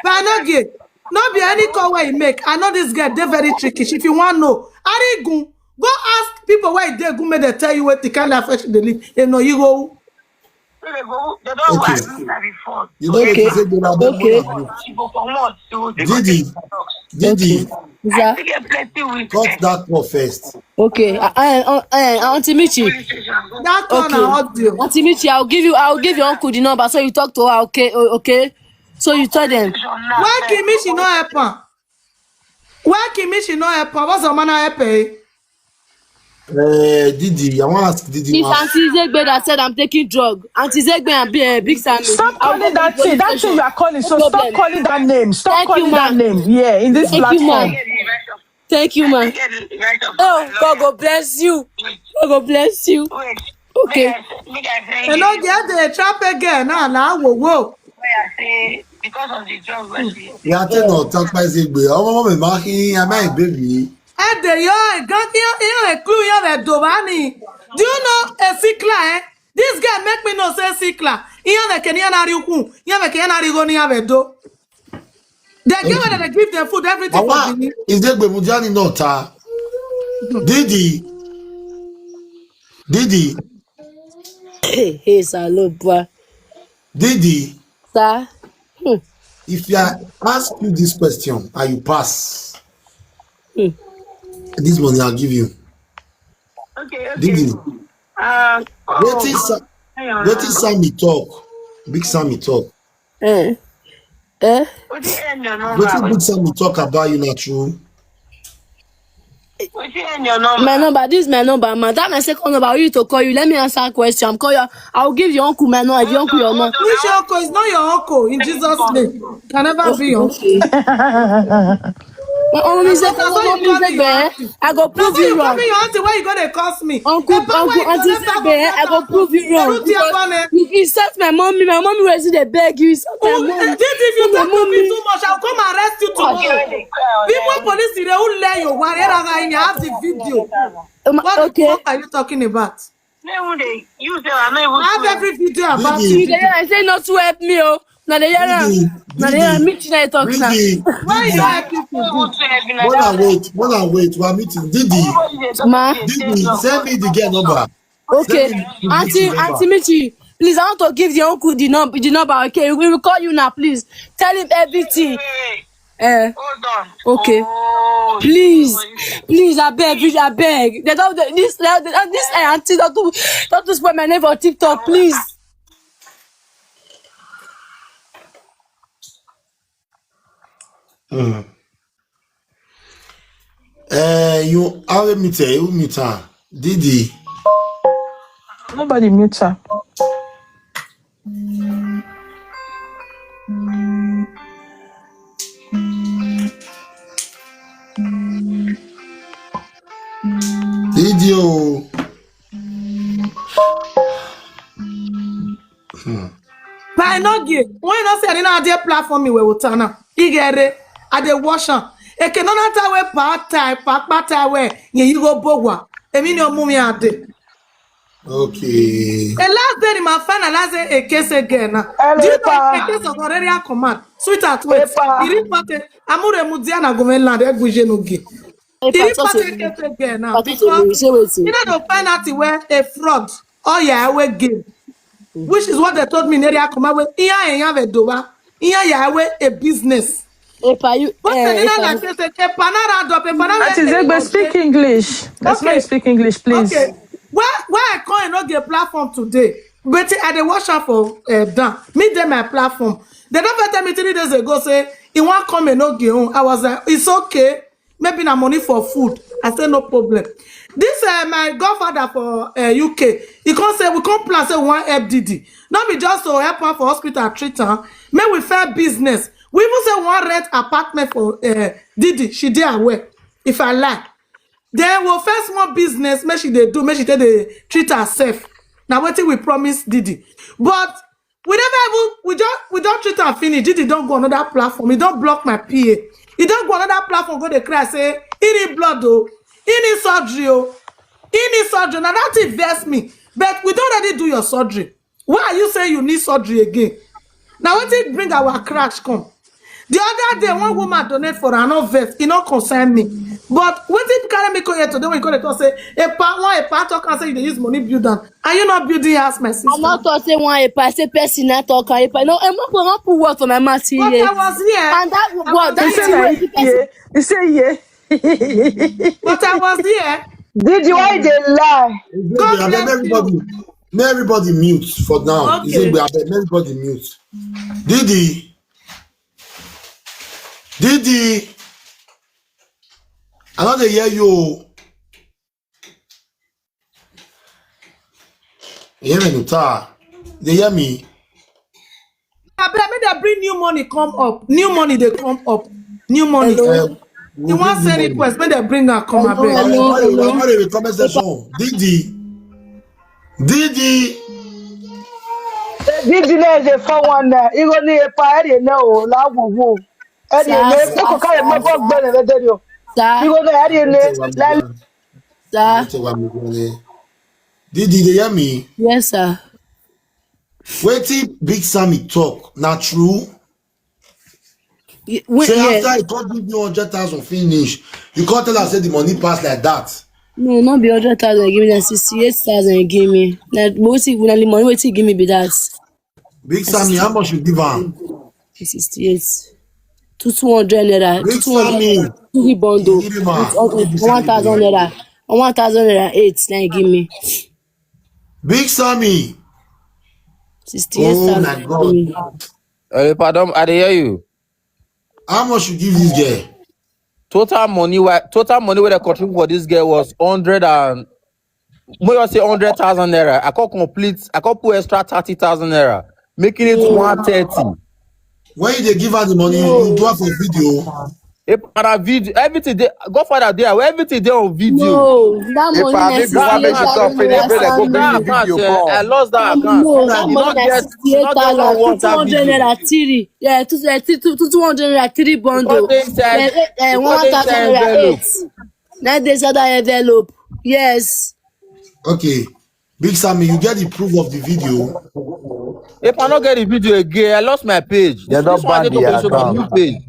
But I no get. No be any call where you make. I know this girl. They very trickish. If you want know, Arigun, go ask people where they go. Make they tell you what the kind of affection they live. They know you go. So they go, they don't Okay. want to be phone. You don't Okay. Need to say go now. Okay. She go for months. She go take Didi, Didi, Sir. She get plenty with cut that one first. Okay. Uh, uh, uh, uh, Auntie Michi. That one Okay. na audio. Auntie Michi, I'll give you, I'll give your uncle the number so you talk to her. Okay. O- Okay. So you tell them. Why Kimichi no help her? Why Kimichi no help her? What's the man help her? Uh, Didi, I want to ask Didi. It's One. Auntie Zegbe that said I'm taking drug. Auntie Zegbe and Big, uh, Big Sammy. Stop I'll calling go that to thing. the That thing you are calling. So No stop problem. Calling that name. Stop Thank you, calling that ma'am. name. Yeah, in this Thank you, ma'am. platform. Thank you, ma. Get the right of Oh, the God go bless you. God go bless you. Wait. Okay. Make I, make I tell Hello, you. girl, they trap again. Nah, nah, whoa, whoa. Where I say because of the drug where she Yeah, I tell no talk by Zegbe. Oh, mama, my he, am I baby? Hey, they yo, God, you, you a clue, you have a dobani. Do you know a sikla? Eh? This guy make me no say sikla. You have a Kenyan ariku. You have a Kenyan arigo. You have a do. They give them, they give them food, everything for Mama, Benin. Is Zegbe Mujani not her? Didi, Didi, Hey, hey, Saloba. Didi. Sir. If I ask you this question and you pass, Hmm. this money I'll give you. Okay, okay. Didi, Uh, oh, wetin Sa- hang on. Wetin Sammy talk? Big Sammy talk. Eh. Eh. What the end your number? Wetin Big Sammy talk about you na true? What the end your number? My number, this is my number, man. That my second number. I want you to call you. Let me answer a question. I'm call you. I'll give your uncle my number. Your uncle your number. Which your uncle? It's not your uncle. In Jesus' name, can never be your uncle. Okay. My uncle is a That's why you call me your auntie. I go That's prove why you you call wrong. me your auntie. Why you gonna curse me? Uncle, Papa, uncle, why you Auntie connect her Zegbe, I go for prove you wrong. Ruthie Abane. You insult my mommy. My mommy was in the beg. You insult my Oh, mommy. Didi, if you My talk to me mommy. Too much, I'll come arrest you tomorrow. Okay, they cry on People them. Police, they will lay you. Why you have the video? Um, What the okay. Fuck are you talking about? Then when they use them, I know I have even every video about Didi, You dey hear? I say not to help me, oh. Now they hear am. Didi, Now they hear am. Didi, Meet you talk now. Didi, Why you Didi. help people? want to help you When I now. Wait, when I wait, we are meeting. Didi, Ma. Didi, send me the girl number. Okay. Send me the Auntie, number. Auntie Michi, please, I want to give the uncle the number. The number, okay? We will call you now, please. Tell him everything. Eh. Hold on. Okay. Oh, Please, please, I beg, please, I beg. They don't, they, this, they, they, this eh, auntie don't do, don't do spoil my name for TikTok, please. Mm. Eh, you have a meter, you meter. Didi. Nobody mute her. Didi o. But I no get. When you know say I didn't have their platform, we will turn up. You get it? I dey wash am. Eke no na ta we pa tai pa pa tai we. Ye you go bowa. Emi no mumi ade. Okay. The last day, my final last day, a case again now. Do you know a case of Aurelia Command? Sweetheart, wait. He reported Amure Mudiana Government land, Egwije Nogi. He reported case again now because you know the penalty where a fraud or Yahweh game, which is what they told me in Area Command. Well, iya eyan ve doba, iya Yahweh a business. Epa, you, But eh, then I epa. Say, say, epa na round up, epa na Auntie Zegbe, speak English. Let's make you speak English, please. Okay. Why, why I can't not get platform today? But I dey watch out for uh, Dan. Me dey my platform. They don't tell me three days ago say he won't come and not get home. I was like, it's okay. Maybe na money for food. I say no problem. This uh, my godfather for uh, U K, he come say we come plan say we want help Didi. Not be just to help her for hospital treat her. May we fair business. We even say we want rent apartment for uh, Didi. She dey aware. If I lie, then we'll first small business. May she dey do. May she take the treat herself. Now wetin we promise Didi, but we never even we just we don't treat and finish. Didi don't go another platform. He don't block my P A. He don't go another platform. Go dey cry say he need blood though, he need surgery oh, he need surgery. Now that thing vex me. But we don't already do your surgery. Why are you saying you need surgery again? Now wetin bring our crash come? The other day, one woman donate for her, no vex, e no concern me. But wetin carry me come here today when you come dey talk say a pa one a pa talk and say you dey use money build am. Are you not building house, my sister? I not talk say one a pa, say person not talk am a pa. No, I'm not gonna put word for my mouth here. But I was here. And that word, that He is say why like the person. Yeah. He say yeah. But I was here. Did you why they lie? God Abeg, bless you. Everybody, may everybody mute for now. Okay. Abeg, may everybody mute. Didi, Didi, I no dey hear you. You hear me, Nuta? They hear me? Abeg, make dem bring new money come up. New money dey come up. New money. Hello? Uh, You want send request? Make dem bring am come, abeg. Hello, hello. Didi, Didi. Didi na dey four one nine. Igo ni epa eri na o la wo wo. Eri na ko ka e mo ko gbe na de o. Igo na eri na la. Sir. Didi, they hear me? Yes, sir. Wetin Big Sammy talk na true? Wait, say yeah. After he come give you hundred thousand finish, you can't tell us say the money pass like that. No, not be hundred thousand give me, na sixty-eight thousand give me. Na wetin na the money wetin give me be that. Big Sammy, how much you give am? Sixty-eight. Two two hundred naira. Big Sammy. Two bundle. One thousand naira. One thousand naira eight. Now give me. Big Sammy. Sixty-eight thousand. Oh my God. Hey, pardon, I dey hear you. How much you give this girl? Total money, why total money where they contribute for this girl was hundred and more you say hundred thousand naira. I can't complete, I can't put extra thirty thousand naira, making it one thirty. When you dey give her the money, you do her for video. If I video, everything they godfather there, everything they on video. No, that money. If I make you one make you talk, finish, make go bring the video. I lost that account. No, that money is sixty-eight thousand two hundred naira three. Yeah, two hundred naira three bundle. One thousand naira eight. That is other envelope. Yes. Okay. Big Sammy, you get the proof of the video? If I not get the video again, I lost my page. They don't ban the account.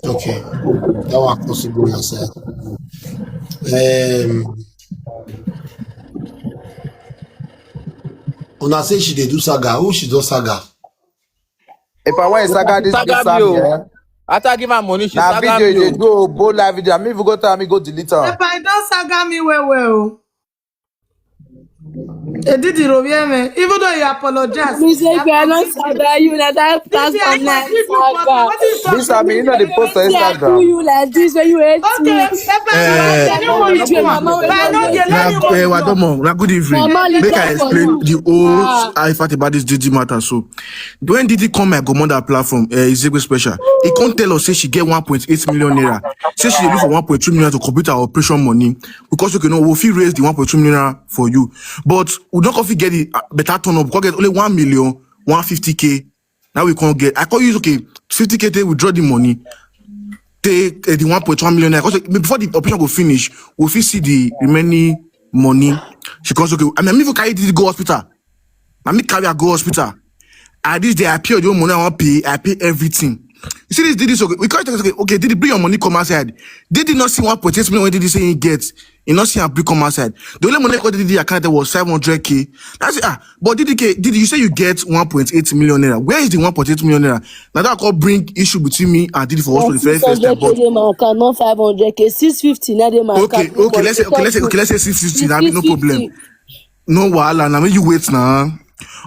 Okay. That one possible yourself. Um, una say she dey do saga. Who she do saga? If I want saga this saga me, yeah. After I give her money, she saga me. Video, they do a bold live video. I mean, if you go tell me, go delete her. If I don't saga me well, well. Edidi Robieme, even though you apologize. Miss Egbe, I don't saga you, na that platform na saga. This I mean, you know the post on Instagram. You like this when you hate me. Okay, Wadomo, good evening. Make I explain the whole I fact about this Didi matter. So, when Didi come my Gomoda platform, uh, Izegbe special, he can't tell us say she get one point eight million naira. Say she dey look for one point two million to complete her operation money. Because, okay, no, we fit raise the one point two million naira for you. But we don't fit get the uh, better turn up because get only one million, one fifty K. Now we can't get. I call you, okay, fifty K, take withdraw the money. Take uh, the one point one million naira. 'Cause, uh, before the operation go finish, we fit see the remaining money. She come say, okay, I mean, me even carry Didi go hospital. Na me carry her go hospital. I reach there, I pay all the money I wan pay, I pay everything. You see this Didi, so we can't talk, okay, okay, Didi, bring your money come outside. Didi not see one point eight million wey Didi say he get. He not see am bring come outside. The only money wey Didi account was five hundred K. That's it. Ah, but Didi K, Didi, you say you get one point eight million naira. Where is the one point eight million naira? Now that call bring issue between me and Didi for hospital the very first time. But K dey my account, not five hundred K. Six fifty na dey my okay, account. Okay, let's say, okay, let's say, okay, let's say six fifty. That be no problem. No wahala, na make you wait now.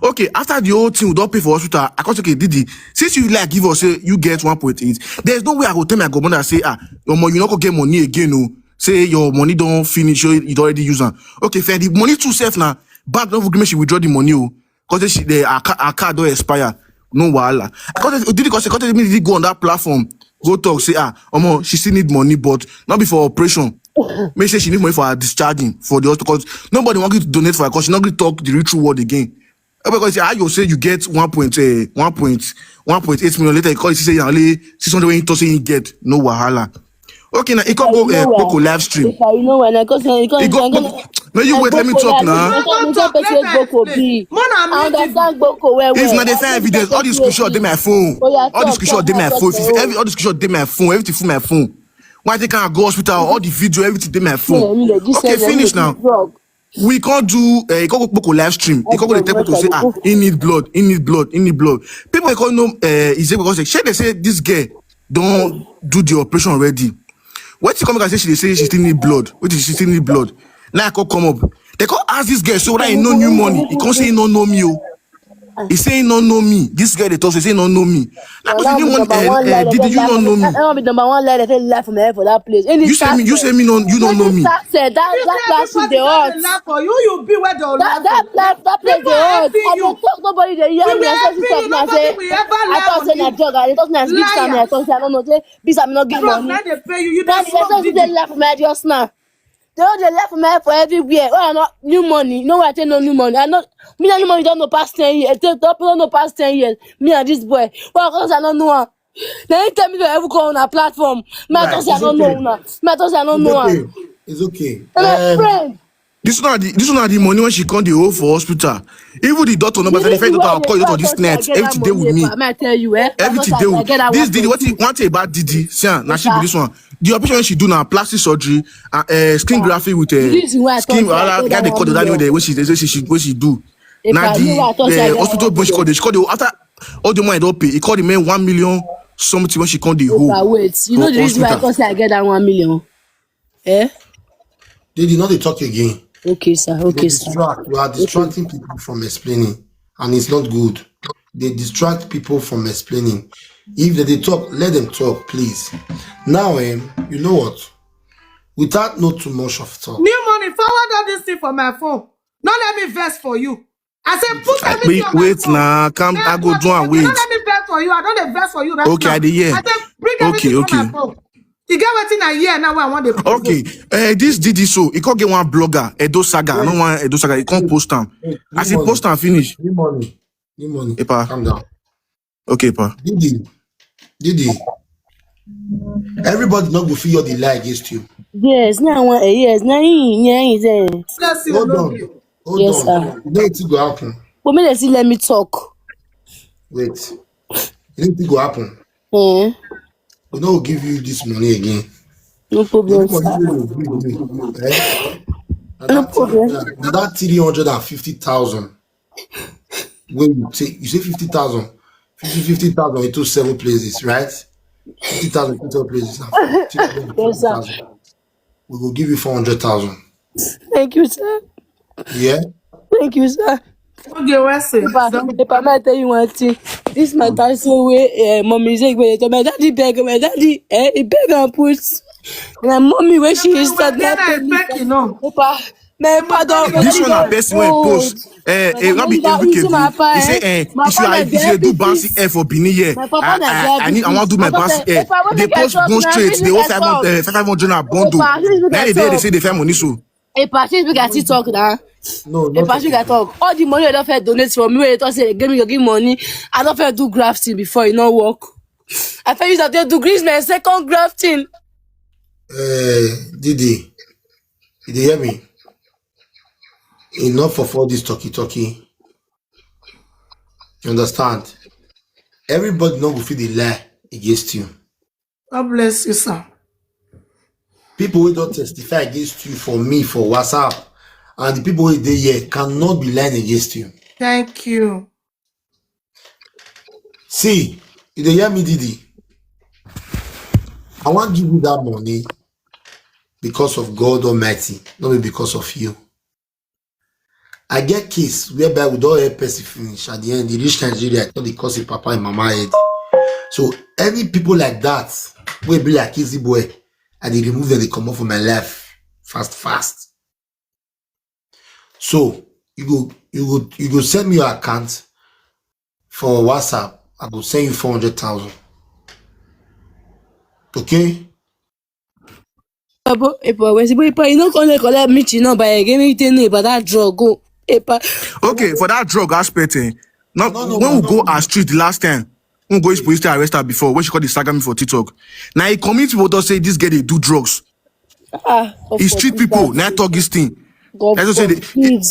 Okay, after the whole thing, we don't pay for hospital. I can't, okay, Didi, since you like give us, say you get one point eight, there's no way I go tell my governor say, ah, your money, you not go get money again, oh. Say your money don't finish, you already use am. Okay, fair, the money too safe now. Bank don't agree make she withdraw the money, oh. Because she, the, her, ca- her card don't expire. No wahala. Because Didi, because Didi go on that platform, go talk, say, ah, omo, she still need money, but not be for operation. Make say she need money for her discharging for the hospital, because nobody want you to donate for her, because she not going to talk the real true word again. Everybody say, how you say you get one point, uh, one point, one point eight million, later you call it, say you only six hundred when you talk say you get. No wahala. Okay, now, it can go, uh, Boko live stream. If I know when I go say, you It go, no, you wait, let me talk now. Boko be. I understand Boko well well. If not, they find evidence. All the screenshot dey my phone. All the screenshot dey my phone. If every, all the screenshot dey my phone. Everything for my phone. Why they can't go hospital? All the video, everything dey my phone. Okay, finish now. We can't do, uh, you can't go Boko live stream. You can't go the tell people say, ah, he need blood, he need blood, he need blood. People, they can't know, uh, is it because they say, they say this girl don't do the operation already. What you come back and say she dey say she still need blood? What is she still need blood? Now I come come up. They can't ask this girl, so whether he no new money. He can't say he no know me, oh. He say he no know me. This girl they talk, say he no know me. That was the new one. Uh, uh, Didi, you don't know me. I don't be number one lie. They say lie for me for that place. You say me, you say me no, you don't know me. That that plastic dey hot. For you, you be where the That that that that place dey hot. I dey talk, nobody dey hear me. I say this talk now say I talk say na drug. I dey talk na big time. I talk say I don't know say big time no give money. They pay you. You That don't person dey laugh my just now. They don't dey laugh my for everywhere. Oh, I no new money. No, I take no new money. I know me no new money don't know pass ten years. Take don't know pass ten years. Me and this boy. Well, cause I don't know am. Now he tell me to ever call on a platform. Me I talk say I don't know una. Me I talk say I don't know am. It's okay. And my friend. This one, the, this one, the money when she come the whole for hospital. Even the doctor number, the first doctor I'll call you to this net. Everything dey with me. I tell you, eh? Everything dey with this Didi. What he want about Didi? See, ah, now she be this one. The operation she do now plastic surgery, uh, uh, skin grafting with uh, skin. All that guy they call the that way when she they say she when she do. Now the uh, hospital boy she called the she called the after all the money don't pay. He called the man one million something when she called the whole. Wait, you know the reason why I come say I get that one million? Eh? They did not dey talk again. Okay, sir. They Okay, sir. Distract. You are distracting people from explaining, and it's not good. They distract people from explaining. If they, they talk, let them talk, please. Now, um, you know what? Without not too much of talk. New money, forward all this thing for my phone. Don't let me vex for you. I say put everything Wait, on my wait phone. Now, come, I go do and Don't wait. Let me vex for you. I don't dey vex for you right Okay, now. I dey hear. I say bring Okay, everything okay. On my phone. You get wetin I hear now? Wey I want to. Okay, uh, this Didi so he can't get one blogger Edo Saga. I don't want Edo Saga. He can't post am. As he post am finish. New money. New money. Epa. Calm down. Okay, pa. Didi. Didi. Everybody not go feel the lie against you. Yes, now one. Eh, yes, now he, yeah, he's there. Bless you. Hold No on. be. Hold Yes, on. Sir. You know it go happen. But me, they see, let me talk. Wait. You know it go happen. Eh, We don't give you this money again. no problem, This money sir. wey you give me, eh? Na No that problem. Na that three hundred and fifty thousand. When you say you say fifty thousand, fifty fifty thousand into seven places, right? Fifty thousand into seven places. Now. Yes, sir. We will give you four hundred thousand. Thank you, sir. Yeah. Thank you, sir. Okay, what's it? Epa, Epa, may I tell you one thing? This my dad so way, uh, mommy say, wait, my daddy beg, my daddy, eh, he beg and put. And my mommy, when she is that, Then I beg you know. Epa, my pardon. This one na person wey post. Eh, eh, not be every cable. He say, eh, if you are, if you do bouncy air for Benin here, I, I, I need, I want to do my bouncy air. They post go straight. They owe five hundred, eh, five hundred and bundle. Then they, they say they find money so. A party we can still talk now. No, A not party we can talk. All the money I don't feel donate for me. When you talk say give me, you give money. I don't feel do grafting before you no work. I feel use that do grafting, my second grafting. Uh, Didi, you dey hear me? Enough of all this talky talky. You understand? Everybody no go fit dey lie against you. God bless you, sir. People wey don testify against you for me for WhatsApp and the people wey dey here cannot be lying against you. Thank you. See, you dey hear me, Didi? I wan give you that money because of God Almighty, not be because of you. I get case whereby we don help person finish. At the end, he reach Nigeria, I thought they cause him papa and mama head. So any people like that, wey be like Easy Boy, I dey remove them, they comot for my life fast, fast. So you go, you go, you go send me your account for WhatsApp. I go send you four hundred thousand. Okay? Ebo, Epa, when Epa, Epa, you no come dey collect Michi number again. Make you tell me about that drug. Go, Epa. Okay, for that drug aspect, eh? Not No, no, when no, we go no. Her street the last time. When we go police station arrest her before when she called the saga me for TikTok. Now he commit people don say this girl dey do drugs. Ah, It's street people. Now talk this thing. God That's what say they- forbid.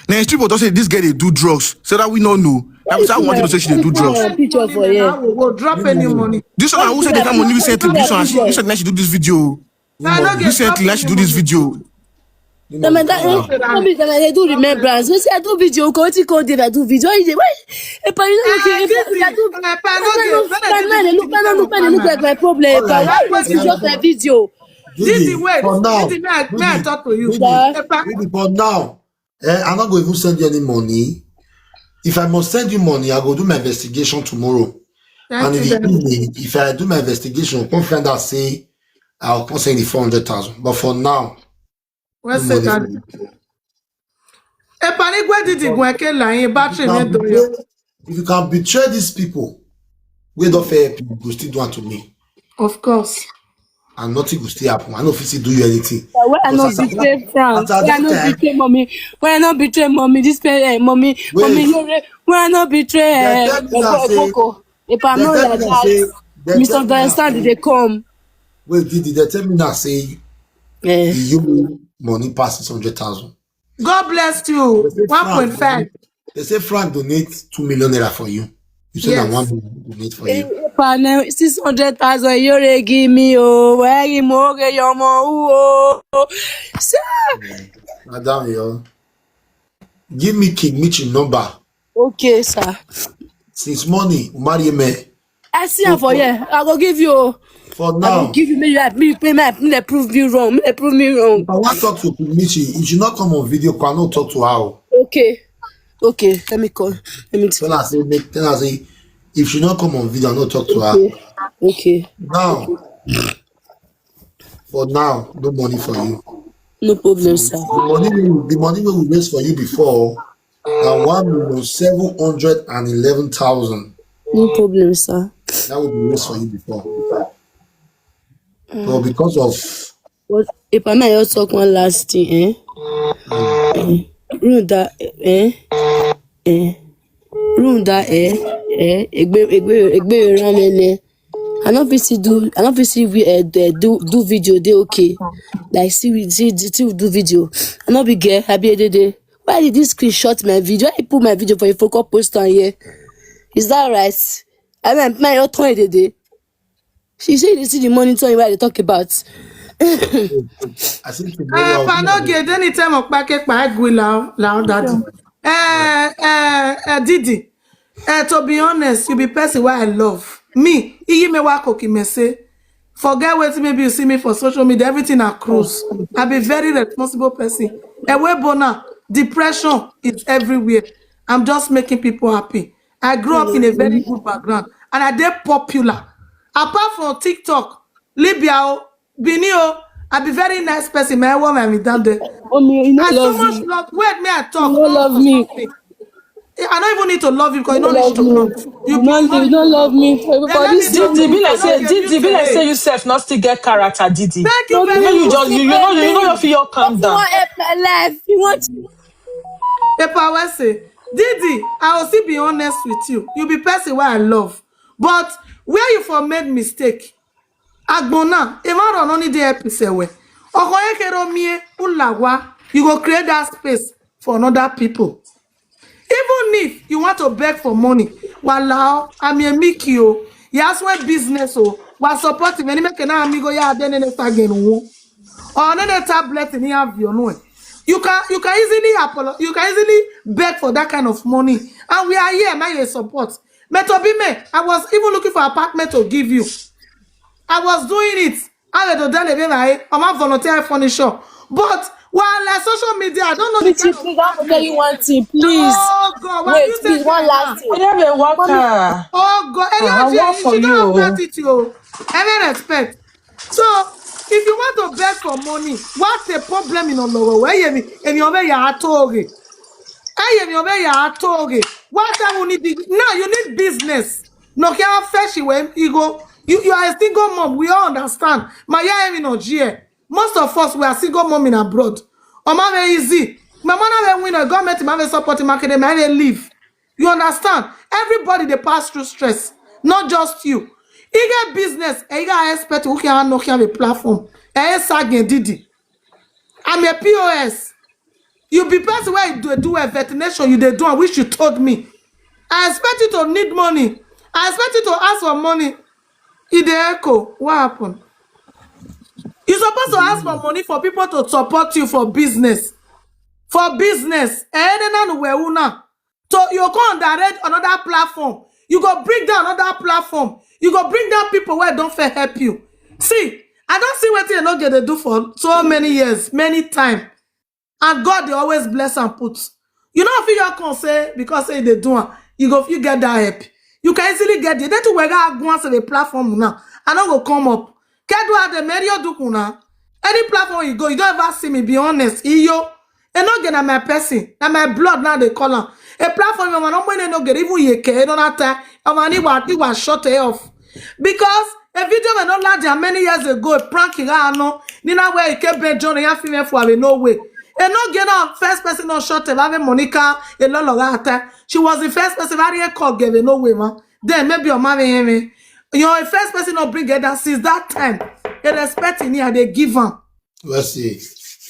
Now street people don say this girl dey do drugs. So that we no know. Now we say I want to say she dey do drugs. Picture for here. We'll drop any money. This one who said they found money recently. This one she, recently now she do this video. I no get Recently now she do this video. No, man, that, eh, no be that I do remembrance. We say I do video, go to go there, I do video. Why you dey, why? Epa, you know, okay, Epa, I do. Look, man, look, man, look like my problem. Epa, why you dey just my video? Didi, wait. For now, Didi, may I, may I Didi, talk to you? Didi, Yeah. Epa, Didi, for now, eh, I'm not going to even send you any money. If I must send you money, I go do my investigation tomorrow. thank And in you the very much. evening, if I do my investigation, come find out say I'll come send the four hundred thousand. But for now, Where's no money Satan? for you. Epa, ni gwe Didi gwe ke la yin battery If mi you can do yo. betray, if you can betray these people, we don't fair people go still do unto me. Of course. And nothing will still happen. I no fit still do you anything. Why I Because no as at betray that, France? as Why I at no that time, betray mommy? Why I no betray mommy? This pe-, eh, mommy, Wait. mommy, you re-, why I no betray? They Eh, tell me now say, Epa, they no tell like me now say, that. they tell me now Misunderstand say, they come. Wait, Didi, they tell me now say Eh. the you money passes hundred thousand. God bless you. They say One Frank point five. Donate, they say Frank donate two million naira for you. You say that Yes. One million donate for you. Epa, now six hundred thousand euro give me, oh, where you more get your more, oh. Sir. Madam, yo, give me King Mitchell number. Okay, sir. Since morning, marry me. I see her for here. I go give you. Oh. For I now, go give you. Me, me, me, me, me, prove you wrong. Me, prove me wrong. If I want talk to King Mitchell, if you not come on video, I not talk to her. Oh. Okay. Okay. Let me call. Let me. T- Tell her say, make, tell her say, if she not come on video, I not talk to her. okay. Okay. Now, for now, no money for you. No problem, sir. The money, we- the money we raised for you before, now one million seven hundred and eleven thousand. No problem, sir. That would be raised for you before. But because of But if I may just talk one last thing, eh? Eh, Runda, eh? Eh? Runda, eh? Eh? Egbe, egbe, egbe, ramene. I no fit see do, I no fit see we, eh, do, do, do video, they okay. Like, see we, see, see we do video. I no be girl, I be a day. Why did this screenshot my video? Why you put my video for your focus post on here? Is that right? I mean, my your turn today. She say you see the money turn why they talk about. I think tomorrow. Epa, no get anytime of packet pa gwe la la daddy. Eh, eh, eh, Didi. Eh, to be honest, you be person where I love. Me, iyi me wa koki me say. Forget wetin maybe you see me for social media, everything I cruise. I be very responsible person. Ewe bona, depression is everywhere. I'm just making people happy. I grew up in a very good background and I dey popular. Apart from TikTok, Libya, oh, Benin, oh, I be very nice person. My woman, me down there. Mommy, you no I so love much me. Love. Wait, me I talk. You no love me. I don't even need to love you because you You don't need love to me. love. You no, you no love me. For, for Let this me thing, talk. Didi, be like I say, don't get Didi, be like today. Say you sef not still get character, Didi. Thank you You very know, you much. just, you, you know, you know, you feel your calm you down. want help my life. You want Epa Wese, Didi, I will still be honest with you. You be person where I love. But where you for made mistake, Agbona, if I run only the episode where. Okoye kero mie, ulawa, you go create that space. for another people. Even if you want to beg for money, walao, I'm a miki o. Yes, when business o, wa support him. Any make na amigo ya then next again wo. Or another tablet in here of your no. You can you can easily apolo you can easily beg for that kind of money. And we are here, my support. Metobime, I was even looking for apartment to give you. I was doing it. I will do that, I'm a volunteer furniture. But while like social media, I don't know the Pretty, kind of please, I want to tell you one thing, please. Oh God, why Wait, you please, take one it last now? thing. Whatever worker. Oh God, Ah, Elioji, work she for don't have you. gratitude. Every respect. So if you want to beg for money, what's the problem in Oloro? Where you in your way you are told? Hey, in your way you are told. What time we need big now? You need business. No care how fresh you when you go. You you are a single mom. We all understand. My year in Nigeria. Most of us we are single mom in abroad. Oma very easy. My mother will win a government, my support, my academy, I will leave. You understand? Everybody they pass through stress, not just you. You get business, and you got expect who can no can a platform. Eh, Sagen Didi. I'm a P O S. You be person where you do, do a vaccination, you they do, and which you told me. I expect you to need money. I expect you to ask for money. It the echo. What happened? You're supposed to ask for money for people to support you for business. For business. Eh, then now we una. So you can't direct another platform. You go bring down another platform. You go bring down people where don't fair help you. See, I don't see what you not get to do for so many years, many time. And God they always bless and put. You know if you can say because say they do am, you go if you get that help. You can easily get it. Then to where I go and say the platform now. I don't go come up. Kedu at the Mario Dukuna. Any platform you go, you don't ever see me, be honest. Iyo. And not get my person. And my blood now they call am. A platform you want no get even you care, don't have time. And when he was he was shut it off. Because a video when not large many years ago, a prank he got no. Nina where he kept Ben John and female for no way. And not get a first person not shot a Monica a lot of that time. She was the first person very a call gave no way, man. Then maybe your mommy him. You know, a first person not bring it down since that time. A respect in here they give am. Let's see.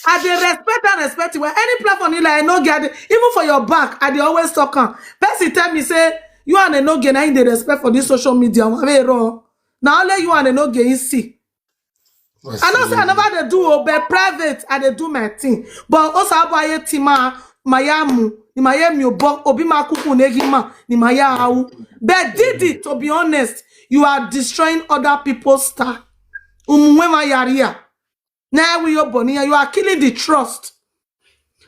I dey respect and respect it. Well, any platform you like, I no get it. Even for your back, I dey always talk am. Person tell me say you and Enoge na him dey respect for this social media. Wamero. Na only you and Enoge you see. Let's I know say I see. Never dey do o, but private I dey do my thing. But also abaye tima mayamu ni maye mi obo obi ma kuku negi ma ni maya awu. But Didi, to be honest, you are destroying other people's star. Umwe mayaria. Now we your bonnie, you are killing the trust.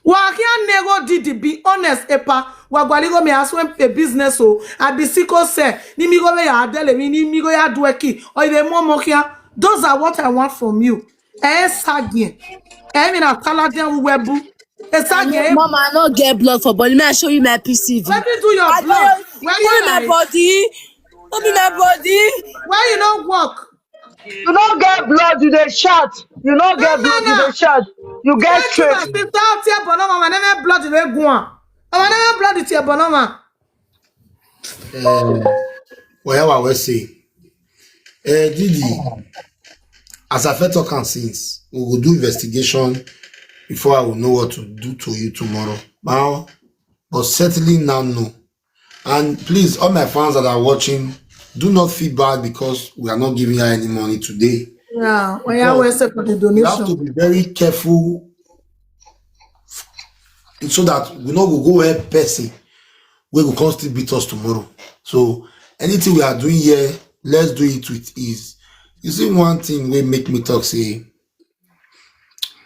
Wa here nego Didi, be honest epa. Wa gwaligo me as when a business o. I be siko se ni mi go we ya adele mi ni mi go ya dueki or even more mokia. Those are what I want from you. Eh sagien. Eh mi na taladian webu. Eh sagien. Mama, I no get blood for body. May I show you my P C V? Let me do your I blood. don't Where show you my you body. Don't be my body. Why you don't work? You no get blood, you dey shout. You no get No, blood, no, you no. dey shout. You get Thank you, my strength. sister. Out here, but no, mama, never blood in the guan. Mama, never blood it here, but no, ma. Uh, whatever we say. Uh, Didi, as I first talk and since, we will do investigation before I will know what to do to you tomorrow. Now, but certainly now, no. And please, all my fans that are watching, do not feel bad because we are not giving her any money today. Yeah, when you Because always say for the You have to donation. Be very careful so that we no go go help person wey go come still beat us tomorrow. So anything we are doing here, let's do it with ease. You see one thing wey make me talk say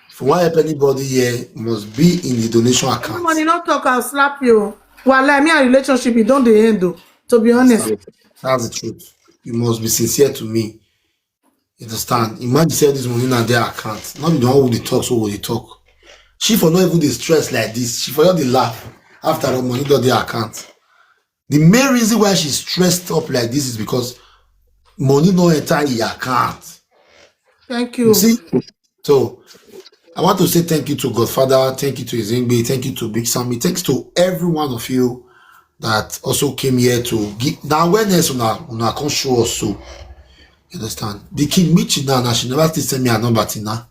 if you wan help anybody here, you must be in the donation account. Money not talk, I'll slap you. Well, like me and relationship, it don't the end though. To be honest, That's the truth. You must be sincere to me. You understand? Imagine say this money na their account. Not be the one who dey talk, so who dey talk. She for not even dey stress like this. She for just dey laugh after all money don dey account. The main reason why she's stressed up like this is because money no enter in her account. Thank You you. see? So I want to say thank you to Godfather, thank you to Izengbe, thank you to Big Sammy, thanks to every one of you that also came here to give the awareness on our on our come show us so. You understand? The king Michi now, now she never still send me a number till now.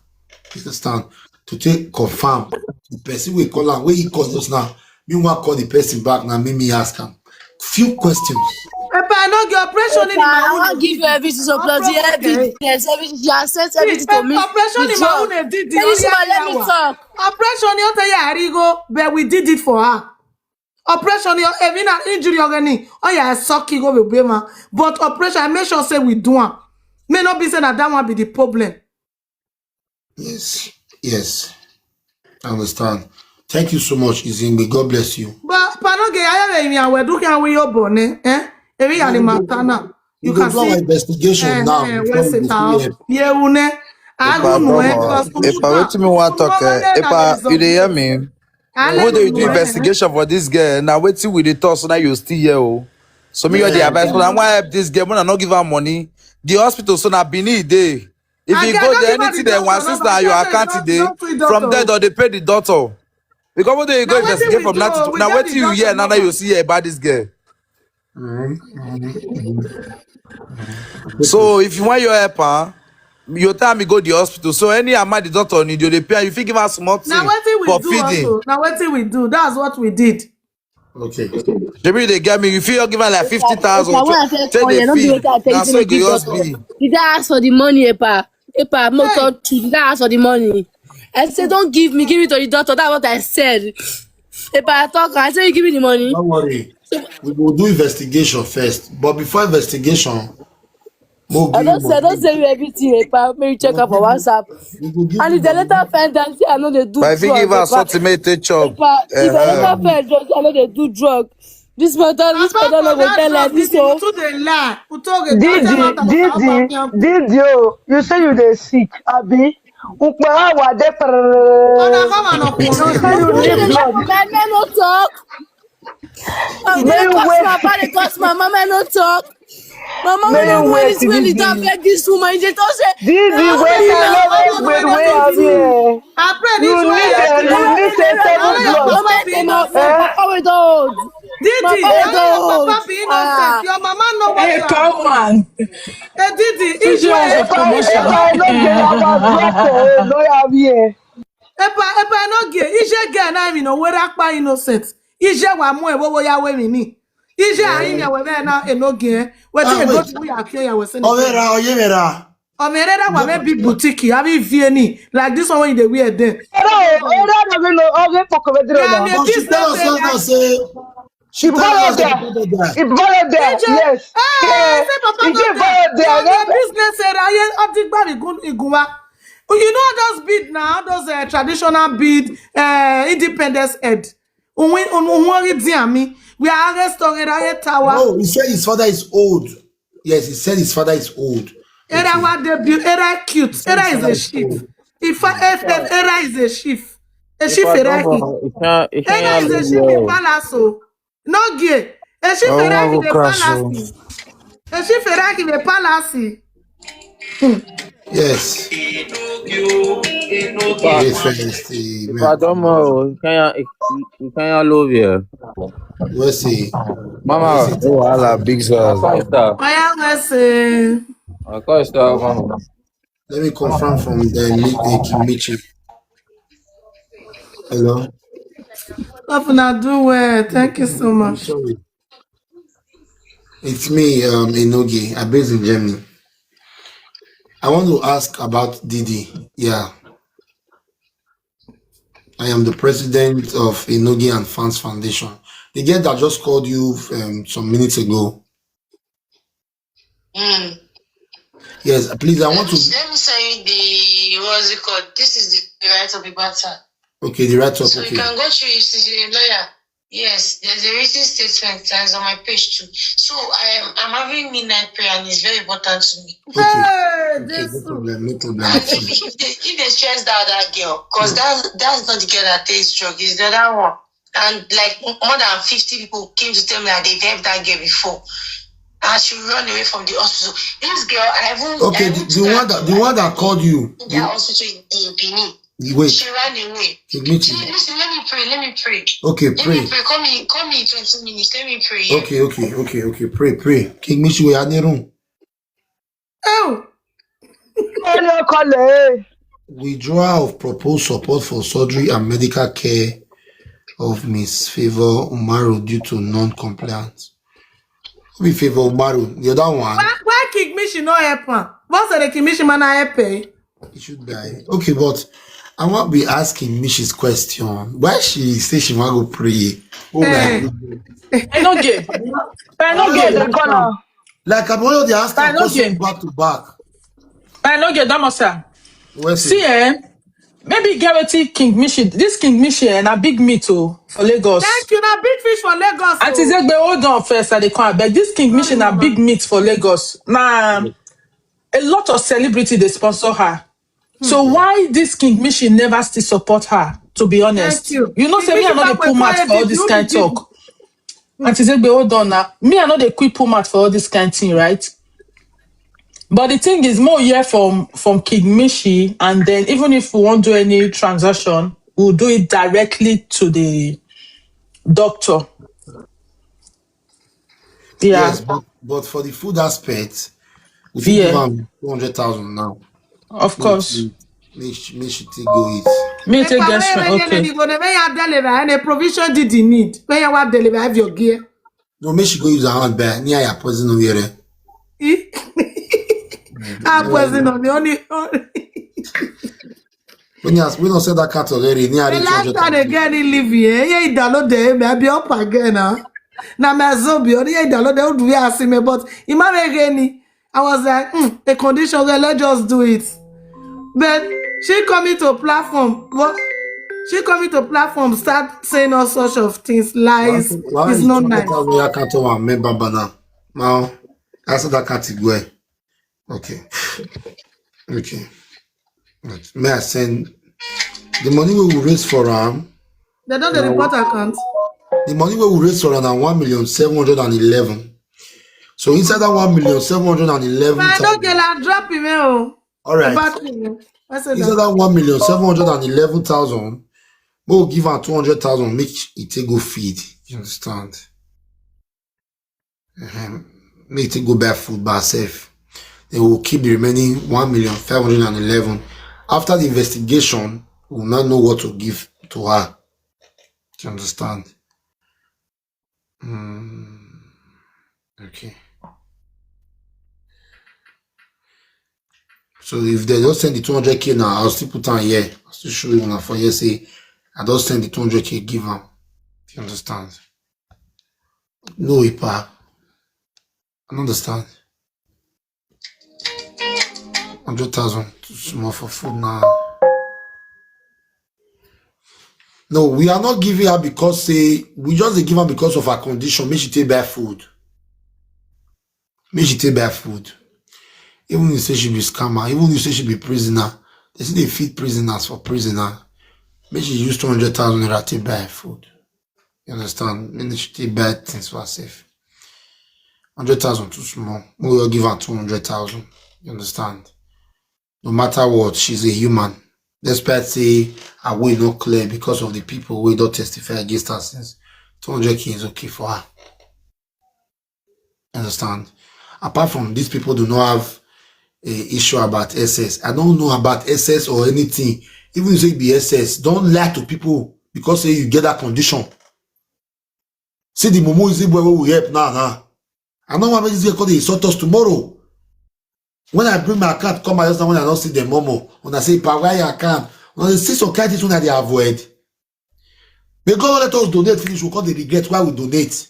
You understand? To take confirm. The person we call am, wey he call just now. Me wan call the person back now. Make me ask am few questions. Epa, I no get operation in I my wan give you everything, so plus the evidence, everything. You have sent everything to me. Operation The in my drug. own did it. Tell this man, let me talk. Operation you tell you Arigo, but we did it for her. Operation you Evina injury already. Oh yeah, I suck you go with Bema. But operation, I make sure say we do am. May not be say that that one be the problem. Yes, yes, I understand. Thank you so much, Izingbe. God bless you. But panoge ayere mi awe duke awe yo bone, eh? Ebi ya ni matana. We You go can do our see. Investigation Eh, now. eh, Before where's we it go out? see Ye une. Epa, Agunu, eh, come on. because Epa, wetin me wan talk, eh? Epa, you dey hear me? Who dey do investigation for this girl? Now wetin we dey talk, so now you still here, oh. So me, you dey advise, but I wan help this girl. When I no give her money, the hospital, so now Benin dey. If you go there, anything they want, sister, your account dey. From there, they pay the doctor. Because when they go investigate from that, now wetin you hear, now you see here about this girl. So if you want your help, huh, you tell me go the hospital. So any amount the doctor need, you dey pay. You fit give her small thing Now what we for do feeding. Also? Now what we do? That's what we did. Okay. Shebi they get me. You fit give her like fifty thousand. Epa, when I say Take call, the you no be feed. wetin I tell you, Na say so make the you house give be. Did I ask for the money, Epa? Epa, mo talk to you. Did I ask for the money? I say don't give me, give it to the doctor. That's what I said. Epa, I talk. I say you give me the money. Don't worry. We will do investigation first. But before investigation, we'll I give don't you say, I don't money. say you everything, Epa. Make you check up on WhatsApp. We will give And you if they money. Later find out, say I know they do But if you drug, give her Epa. something, make take chop. Epa, if they Uh-huh. Later find out, say I know they do drug. This matter, this matter no go tell like this, so. Too dey lie. Utoge, Didi, Didi, Didi, oh, you say you dey sick, abi? Ukpa awa dey prrrr. You say you need blood. My men no talk. I'm May gonna you cause wait. My body, cause my mama no talk. My mama May no you wear wait this till when this it down day. Beg this woman. She don't say, Didi, "No, wait, no, I no, love no, it with no, way no, out no." Here. I pray You this need way. them, you need sensible blood. Don't make them off. Eh? Papa, we don't. Didi, Papa, I we know don't. Papa be innocent. Ah. Your mama know what Hey, you are. come on. Hey, Didi, Two it's years why of promotion. If I no get our blood, eh, no have here. Epa, Epa, no get. Ije get na mi no where akpa innocent. Ije wa mu ewo wo ya we mi ni. Ije ayi mi we na e no get. Wetin Ah, e go wait. to we are here we say. Overa, Oyemera. Omerera wa me big boutique. Abi V N E like this one wey you dey wear there. Ora, ora, no, no, no, okay, for comedy Yeah, now. me No, she tell us business now say she If tell follow us there, that. if follow there, Ije, yes. Eh, Yeah. say Papa If no you dey. follow there, Yeah, yes. the business area here, Odigba Igun- Igunwa. You know those bead now, those uh, traditional bead, uh, independence head. Unwe- un- unwori diami. We are restoring a tower. No, he said his father is old. Yes, he said his father is old. Era wa debut, era cute, era is a chief. If I if, if era is a chief, a chief era he. Era is a chief in palace. Oh. No gay. A chief era in the palace. A chief era in the palace. Yes. Yes, yes, If I don't know, you can't, you can't love here. We'll see. Mama, oh, Allah, big size. Of course, sir. Oya wese. Of course, sir, mama. Let me confirm from the Mi- uh, King Mitchell. Hello. Governor, do well. Thank you so much. Sorry. It's me, um, Enoge. I'm based in Germany. I want to ask about Didi. Yeah. I am the president of Enoge and Fans Foundation. The girl that just called you um, some minutes ago. Mm. Yes, please. I want to. Let me send you the, what's it called? This is the write up about her. Okay, the write up. So you Okay. Can go through it. She's a lawyer. Yes, there's a written statement that is on my page too. So I am I'm having midnight prayer and it's very important to me. Okay. Hey, Okay, this no problem. No problem. And if, if they if they stress out that girl, because that that's not the girl that takes drug, it's the other one. And like m- more than fifty people came to tell me that they've helped that girl before. And she run away from the hospital. This girl, I haven't. Okay, I the, haven't the took her one that the one that called you. in their hospital in, in Benin. Wait, She ran away. King Mitchell. She, listen, let me pray. Let me pray. Okay, Let pray. Me pray. Call me, call me in twenty minutes. Let me pray. Yeah? Okay, okay, okay, okay. Pray, pray. King Mitchell, we are in the room. Oh, Any call, eh? Withdrawal of proposed support for surgery and medical care of Miss Favour Umaru due to non-compliance. Who be Favour Umaru? The other one. Why, why King Mishi no help am? What's the King Mishi man help her? He should die. Okay, but I want be asking Mishi's question. Why she say she want go pray? Oh my Eh. God. I no get. I no get. I call her. Like I'm already I asking no question get. Back to back. I no get that much, sir. Where's See, it? Eh? Maybe get wetin King Mishi. This King Mishi eh, na big meat oh, for Lagos. Thank you. Na big fish for Lagos. Auntie Oh. Zegbe, hold on first. I dey come abeg. This King Mishi na big meat for Lagos. Na a lot of celebrity dey sponsor her. So why this King Mishi never still support her? To be honest, Thank you. You know, say me I no dey put mouth for all this kind talk. Auntie Zegbe, hold on now. Me I no dey quick put mouth for all this kind thing, right? But the thing is, more hear from from King Mishi, and then even if we won't do any transaction, we'll do it directly to the doctor. Yeah, Yes, but, but for the food aspect, we fit give Yeah. am two hundred thousand now. Of course. Make she, make she take go eat. Me take get strength. Okay. Go dey make her deliver and a provision did the need. When you want deliver, have your gear. No, make she go use her hand bear. Near your poison over there. Eh? Her poison on the only. When you ask, we don't sell that cat already. Near The the last time again he leave here. Yeah, he download there. Maybe up again now. Now my zombie. Only he download there. Do we ask him? But he might make any. I was like, hmm, a condition where let's just do it. But she coming to platform. What? She coming to platform, start saying all sorts of things, lies. It's not nice. Where can't one member banner? Now, that's that category. Okay. Okay. But may I send the money we will raise for am? They don't the report account. The money we will raise for am na one million seven hundred and eleven. So inside that one million seven hundred and eleven, I don't get like drop him. Oh. All right. Back to you. I said Inside that. That one million seven hundred and eleven thousand, we'll give her two hundred thousand, make it take go feed. You understand? Um, make it take go buy food by herself. They will keep the remaining one million five hundred and eleven. After the investigation, we will not know what to give to her. You understand? Mm, okay. So if they don't send the two hundred K now, I'll still put on here. I'll still show you now for here. Say, I don't send the two hundred K, give them. You understand? No, Ipa. I don't understand. Hundred thousand too small for food now. No, we are not giving her because say we just dey give her because of her condition. Make she take buy food. Make she take buy food. Even you say she be scammer, even you say she be prisoner, they say they feed prisoners for prisoner. Make she use two hundred thousand naira take buy food. You understand? Make she take buy things for herself. Hundred thousand too small. We will give her two hundred thousand. You understand? No matter what, she's a human. Despite say her way not clear because of the people who don't testify against her since, two hundred K is okay for her. Understand? Apart from these people do not have a issue about S S. I don't know about S S or anything. Even if it be S S, don't lie to people because say you get that condition. See the mumu is the boy who will help now, now. I don't want this girl call the insult us tomorrow. When I bring my account come, I just when I don't see them, Momo. When I say, "Pa, where your account?" When they see some kind things when they avoid. May God let us donate finish, we call the regret why we donate.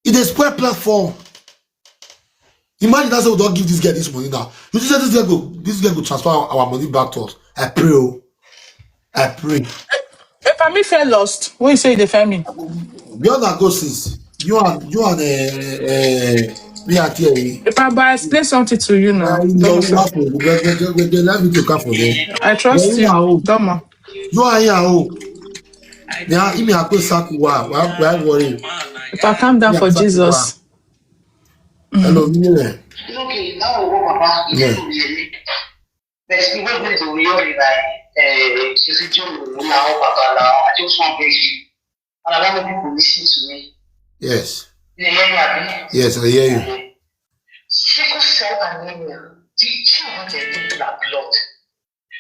It is spoil platform. Imagine that say we don't give this girl this money now. You think that this girl go, this girl go transfer our, our money back to us? I pray, oh. I pray. If I me feel lost, when you say they find me, Beyond that, go sis. You and you and uh, uh, me and Thierry. If I buy explain something to you now, Uh, you know, we have to, we, we, we, we, we love you to come for me. I trust Yeah, you. oh. Come on. You are here, oh. Yeah, give me a quick sack. Why, why, why worry? If I calm down Yeah, for sack. Jesus. Hello, Mile. Okay, now what, Papa? Yeah. But you went to your like, uh, you see, you now, Papa, now I just want to beg you. And I want people listen to me. Yes. You hear me, Abi? Yes, I hear you. Sickle cell anemia. The children they need their blood.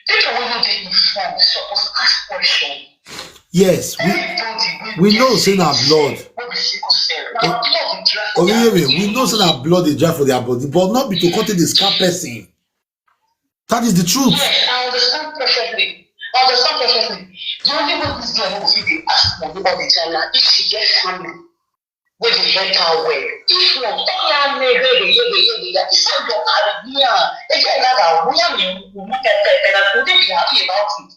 People wey no dey informed suppose ask question. Yes, we, Everybody wey we get know say na sickness blood. Wey be sickle cell, na Oh, blood dey dry for their Oyewe, we body. Know say na blood dey dry for their body, but not be to come take dey scam person. That is the truth. Yes, I understand perfectly. I understand perfectly. The only way this girl no go fit dey ask money all the time na if she get family wey dey help her well. If not, all that yege yege yege yege, it's not your career. Again, like that, we are me, we look at that, and I go dey be happy about it.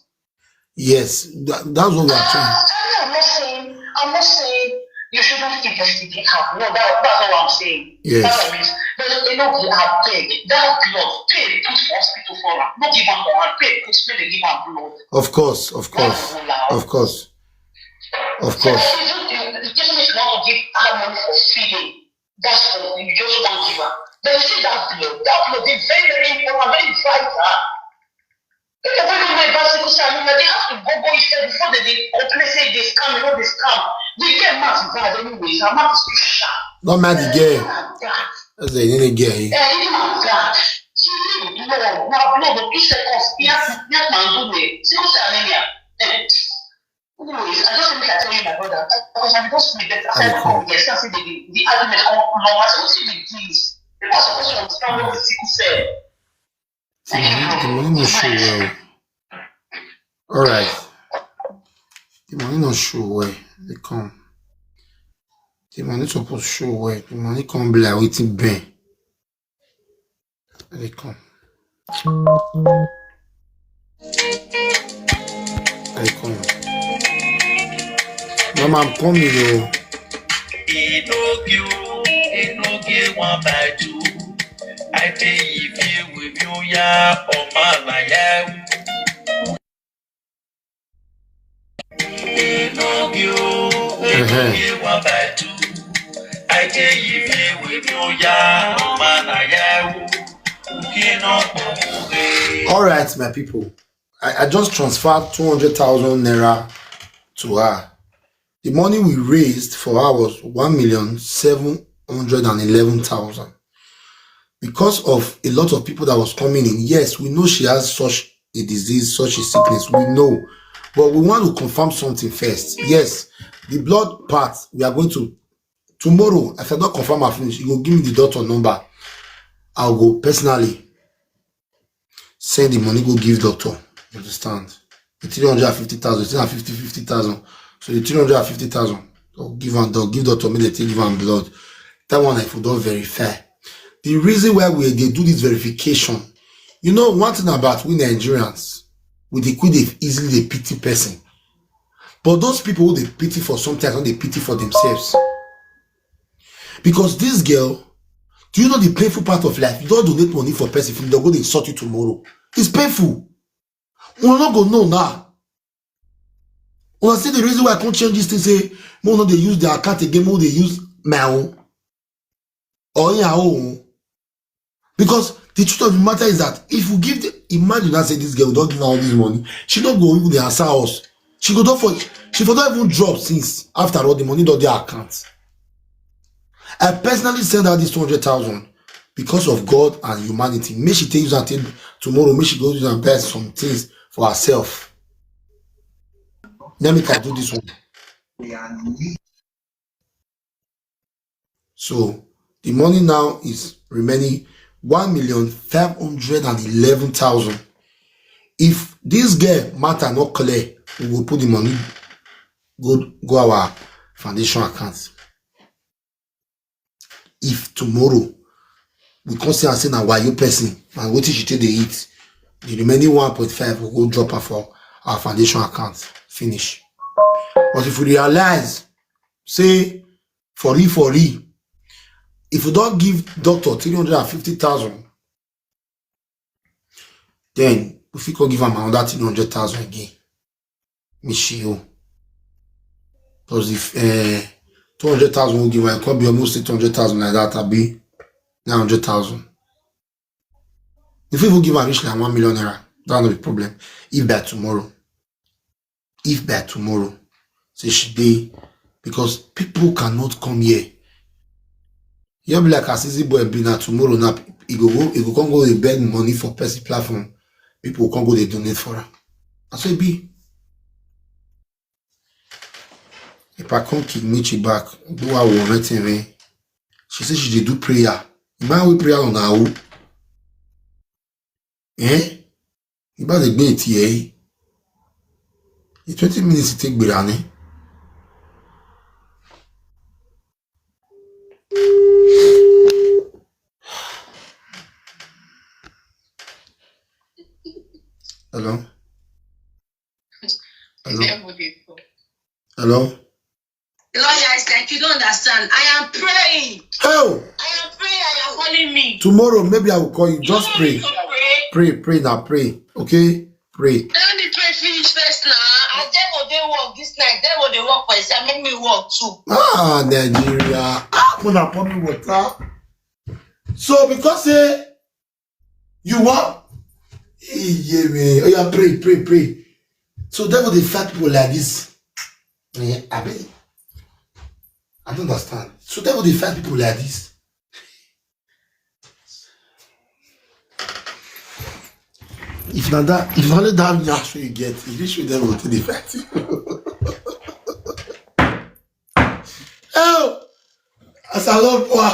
Yes, that, that's what we are trying. Uh, I'm not saying, I'm not saying you shouldn't investigate her. No, that, that's not what I'm saying. Yes. That's what I mean. But you know, I beg that blood, pay put for hospital for her. No give her for her, pay put, make they give her blood. Of course, of That's course, all now. of course, of So course. if you, you, you just want to give her money for feeding, that's all. You just want to give her. But you see that blood, that blood is very, very important, very vital. People wey no know about sickle cell anemia, they have to go go instead before they dey complain say they scam, you know they scam. The girl mouth is bad anyways, her mouth is too sharp. Not mad the girl. Like that. That's the only girl. Eh? Eh, even her blood. She need blood. Na blood for two seconds. Yes, yes, man, do me. Sickle cell anemia. Eh. Anyways, I just make I tell you, my brother, because I don't sleep better. As I come here, see, I see the, the, the argument come long. I say, "Wetin be this?" People are supposed to understand what is sickle cell. The money, the money no show well. All right. The money no show well. They come. The money suppose show well. The money come be like wetin bend. They come. They come. Mama, I'm coming, yo. Enoge o, enoge one by two. I tell you, if you with you, yeah, oh man, I am. Enoge o, enoge one by two. I tell you, if you with you, yeah, oh man, I am. Uke no kpọnwụ gị. All right, my people. I, I just transferred two hundred thousand naira to her. The money we raised for her was one million seven hundred and eleven thousand. Because of a lot of people that was coming in, yes, we know she has such a disease, such a sickness. We know. But we want to confirm something first. Yes, the blood part, we are going to, tomorrow, if I don't confirm her finish, you go give me the doctor number. I'll go personally send the money, go give doctor. You understand? The three hundred and fifty thousand, it's not fifty, fifty thousand. So the three hundred and fifty thousand, they'll give am, they'll give doctor, make they take give am blood. That one, if we don't verify. The reason why we, they do this verification, you know, one thing about we Nigerians, we dey quick dey easily dey pity person. But those people who dey pity for sometimes, no dey pity for themselves. Because this girl, do you know the painful part of life? You don't donate money for person, if they go, they insult you tomorrow. It's painful. We no go know now. Una see the reason why I can't change this thing, say, more no dey use their account again, more dey use my own. Or your own. Because the truth of the matter is that if you give the, imagine I say this girl, we don't give her all this money, she don't go even dey answer us. She go don for, she for don even drop since after all the money don dey her account. I personally send her this two hundred thousand because of God and humanity. Make she take use am take tomorrow, make she go use am buy some things for herself. Let me can do this one. So the money now is remaining one million five hundred and eleven thousand. If this girl matter not clear, we will put the money go, go our foundation account. If tomorrow we come see and say na wayo person, and wetin she take dey eat, the remaining one point five will go drop her for our foundation account. Finish. But if we realize say for real, for real, if we don't give doctor three hundred and fifty thousand, then we fit come give am another three hundred thousand again. Michio. Because if uh, two hundred thousand will give her, it could be almost eight hundred thousand like that, abi nine hundred thousand. If we even give her reach like one million naira, that's not a problem. If by tomorrow, if by tomorrow, say she dey, because people cannot come here. You be like as easy boy be na tomorrow now, he go go, he go come go dey beg money for person platform. People come go dey donate for her. I say, be. If I come kidney she back, do I want anything, man? She say she dey do prayer. The man with prayer on her own. Eh? If I dey gbé it here, the twenty minutes it take be running. Hello? Hello? Hello? Lawyer is like, you don't understand. I am praying. How? I am praying and you're calling me. Tomorrow, maybe I will call you. Just pray. Pray, pray now, pray. Okay? Pray. Let me pray finish first now. I devil dey work this night. Devil dey work for himself. Make me work too. Ah, Nigeria. Ah, una pour me water. So, because say you want, yeah, man. Oh, yeah, pray, pray, pray. So, devil dey fight people like this. Yeah, I mean, I don't understand. So, devil dey fight people like this. If not that, if only that nyash you get, if you should devil to dey fight you. Oh, Salobua,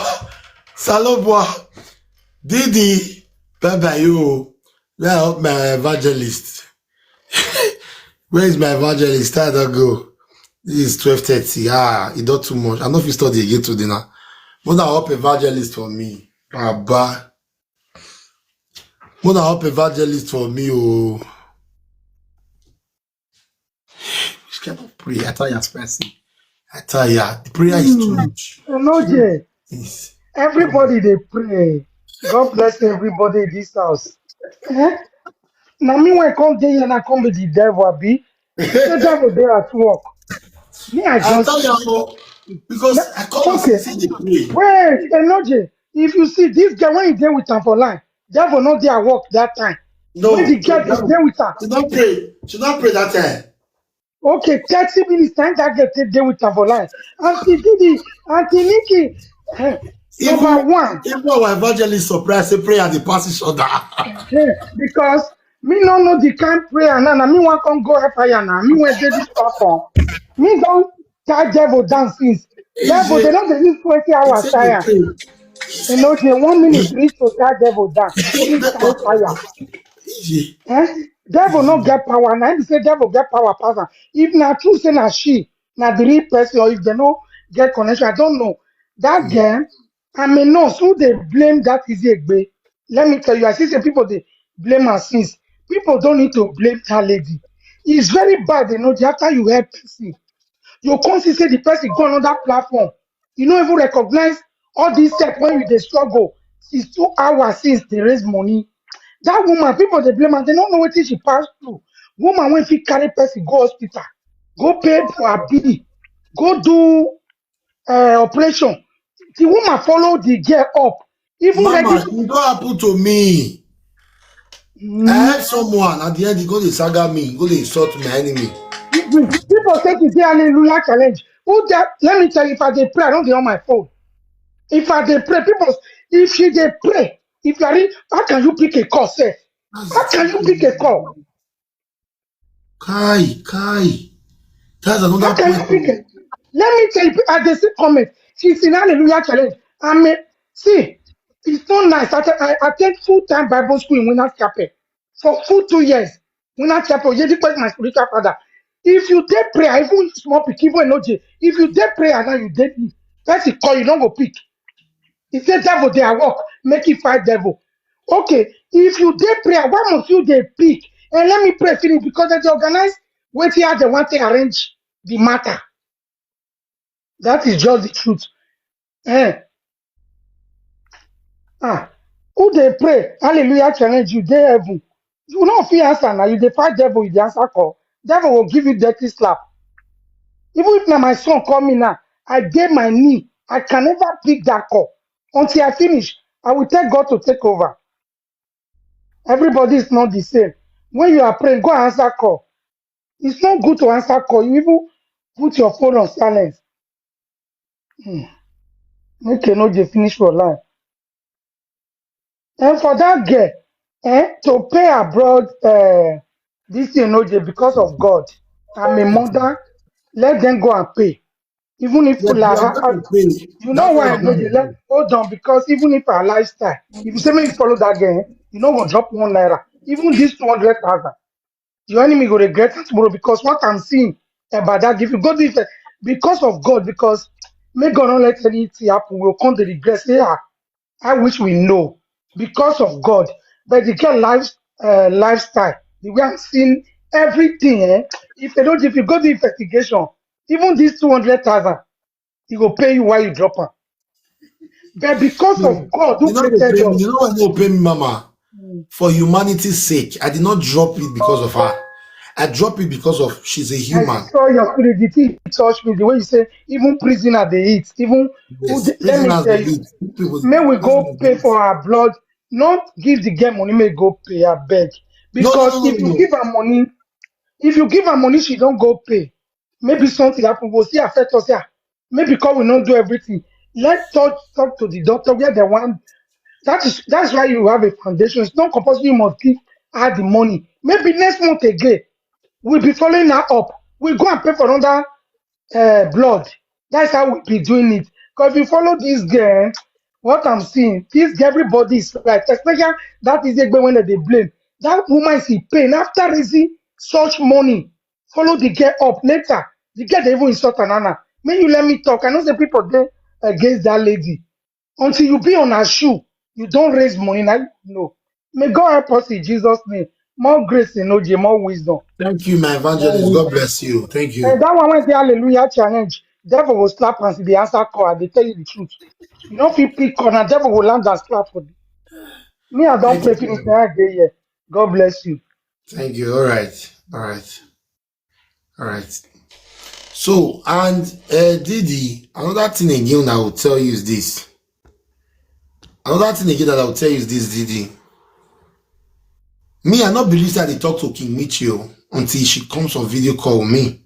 Salobua, Didi, bye bye you. Well, my evangelist. Where is my evangelist? I don't go. This is twelve thirty. Ah, it not too much. I know if you study again today now. Mona up evangelist for me. Baba. Mona up evangelist for me. Oh. Which kind of prayer? I tell you, expensive. I tell you, the prayer is too much. Enoje, everybody dey pray. God bless everybody in this house. Eh? Now me when I come there and I come with the devil, abi? The devil dey at work. Me, I just tell you, because I come okay. See the pray. Wait, Enoje, if you see this guy when he dey with am for line, devil not there at work that time. No, when the girl dey with her. She don't pray. She don't pray that time. Okay, thirty minutes time that girl take dey with her for line. Auntie Didi, Auntie Nikki, eh, number one. Even our evangelist surprised say prayer dey pass each other. Yeah, because me no know the kind prayer now. Now me wan come go hellfire now. Me wan dey this platform. Me don tie devil down since. Devil, they don't dey use twenty hours tire. You know, the one minute reach to tie devil down. Fire. Eh? Devil no get power. Now he say devil get power pass am. If na true say na she, na the real person, or if they no get connection, I don't know. That girl, I mean, no, so they blame that Iziegbe. Let me tell you, I see say people dey blame her since. People don't need to blame that lady. It's very bad, you know, the after you help person, you come see say the person go another platform. You no even recognize all these steps when you dey struggle. It's two hours since they raise money. That woman, people dey blame her. They don't know wetin she pass through. Woman wey fit carry person go hospital, go pay for her bill, go do uh, operation. The woman follow the girl up. Even Mama, like it don't happen to me. Mm. I help someone, at the end, he go dey saga me, go dey insult my enemy. People say to say hallelujah challenge. Who that? Let me tell you, if I dey pray, I don't dey on my phone. If I dey pray, people, if she dey pray, if you are, how can you pick a call, sir? How can you pick a call? Kai, Kai. That's another point. Let me tell you, I dey see comment. She's in hallelujah challenge. I mean, see, it's not nice. I, I attend full time Bible school in Winners Chapel for full two years. Winners Chapel, Yedi is my spiritual father. If you dey prayer, even small pick, even no J, if you dey prayer now, you dey me. That's a call, you don't go pick. He said, devil, they are work, make it fight devil. Okay, if you dey prayer, why must you dey pick? And let me pray finish because they organize wetin how they want to arrange the matter. That is just the truth. Eh. Ah, who dey pray? Hallelujah, challenge you, dey heaven. You no fit answer now. You dey fight devil, you dey answer call. Devil will give you dirty slap. Even if na my son call me now, I get my knee. I can never pick that call. Until I finish, I will tell God to take over. Everybody is not the same. When you are praying, go and answer call. It's not good to answer call. You even put your phone on silence. Hmm. Make you no dey finish for line. And for that girl, Eh, to pay abroad, uh, this thing, no, Jay, because of God. I'm a mother. Let them go and pay. Even if Yeah, like, you are going to pay. You know That's why why I know the let hold on, because even if I lifestyle, if you say me follow that game, you know go drop one naira. Even this two hundred thousand, your enemy go regret it tomorrow, because what I'm seeing about that, if you go this, because of God, because may God not let anything happen, we'll come to regret. Say, ah, I wish we know because of God. But the girl life, uh, lifestyle, the way I'm seeing everything, eh? If they don't, if you go the investigation, even this two hundred thousand, he go pay you while you drop am. But because of God who You know, they created pay me, us, you know why they pay me, Mama? Mm. For humanity's sake, I did not drop it because of her. I drop it because of she's a I human. Saw your spirit, the thing touch me, the way you say, even prisoner they eat, even who Yes, the- let me prisoners tell they you, eat. People, may we go prisoners pay they eat. For our blood, not give the girl money, may go pay her beg. No, no, Because no, no, if you no. Give her money, if you give her money, she don't go pay. Maybe something happen, we'll see affect us here. Maybe because we don't do everything. Let's talk talk to the doctor where they want. That is that's why you have a foundation. It's not compulsory you must give her the money. Maybe next month again, we'll be following her up. We go and pay for another uh, blood. That's how we be doing it. Because if you follow this girl, what I'm seeing, this everybody is right, especially that is the when they blame. That woman is in pain after raising such money. Follow the girl up later. The girl they even insult another. May you let me talk. I know the people they against that lady. Until you be on her shoe, you don't raise money. Now you know. May God help us in Jesus' name. More grace in O J, more wisdom. Thank you, my evangelist. God bless you. Thank you. And that one went the hallelujah challenge. Devil will slap and the answer call. They tell you the truth. You know, if you pick corner, devil will land and slap for you. Me, I don't Thank play you. Finish that day here. God bless you. Thank you. All right. All right. All right. So, and uh, Didi, another thing again I will tell you is this. Another thing again that I will tell you is this, Didi. Me, I not believe that they talk to King Mitchell until she comes on video call with me.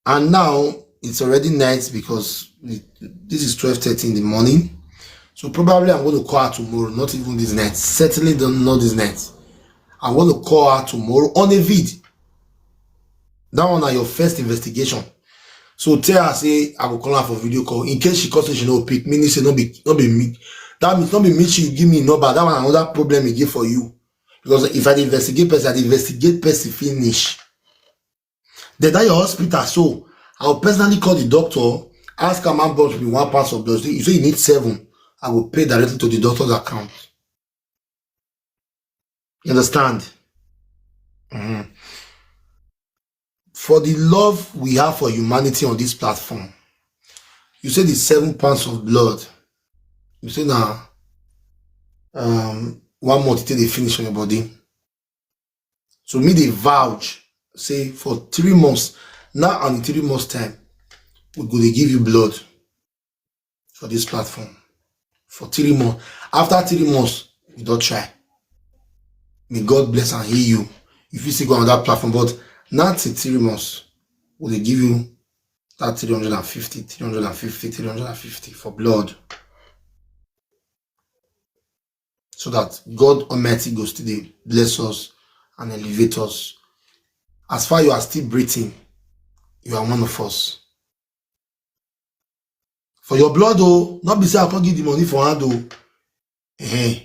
And now it's already night because it- this is twelve thirty in the morning. So probably I'm going to call her tomorrow, not even this night. Certainly don't, not this night. I want to call her tomorrow on a vid. That one are your first investigation. So tell her say I will call her for video call. In case she calls me, she no pick. Meaning say no be no be me. That means no be me. She give me number. That one another problem again for you. Because if I dey investigate person, I dey investigate person finish. Then that your hospital, so I will personally call the doctor, ask her man boss me one pound of blood. You say you need seven. I will pay directly to the doctor's account. You understand? Mhm. For the love we have for humanity on this platform, you say the seven pounds of blood. You say now, um, one month till they finish on your body. So me they vouch say for three months now and in three months time, we go to give you blood for this platform for three months. After three months, we don't try. May God bless and heal you. If you still go on that platform, but not in three months, will they give you that three hundred and fifty, three hundred and fifty, three hundred and fifty for blood. So that God Almighty goes to the bless us and elevate us. As far you are still breathing, you are one of us. For your blood, oh, not be say I can't give the money for hand, oh. Eh,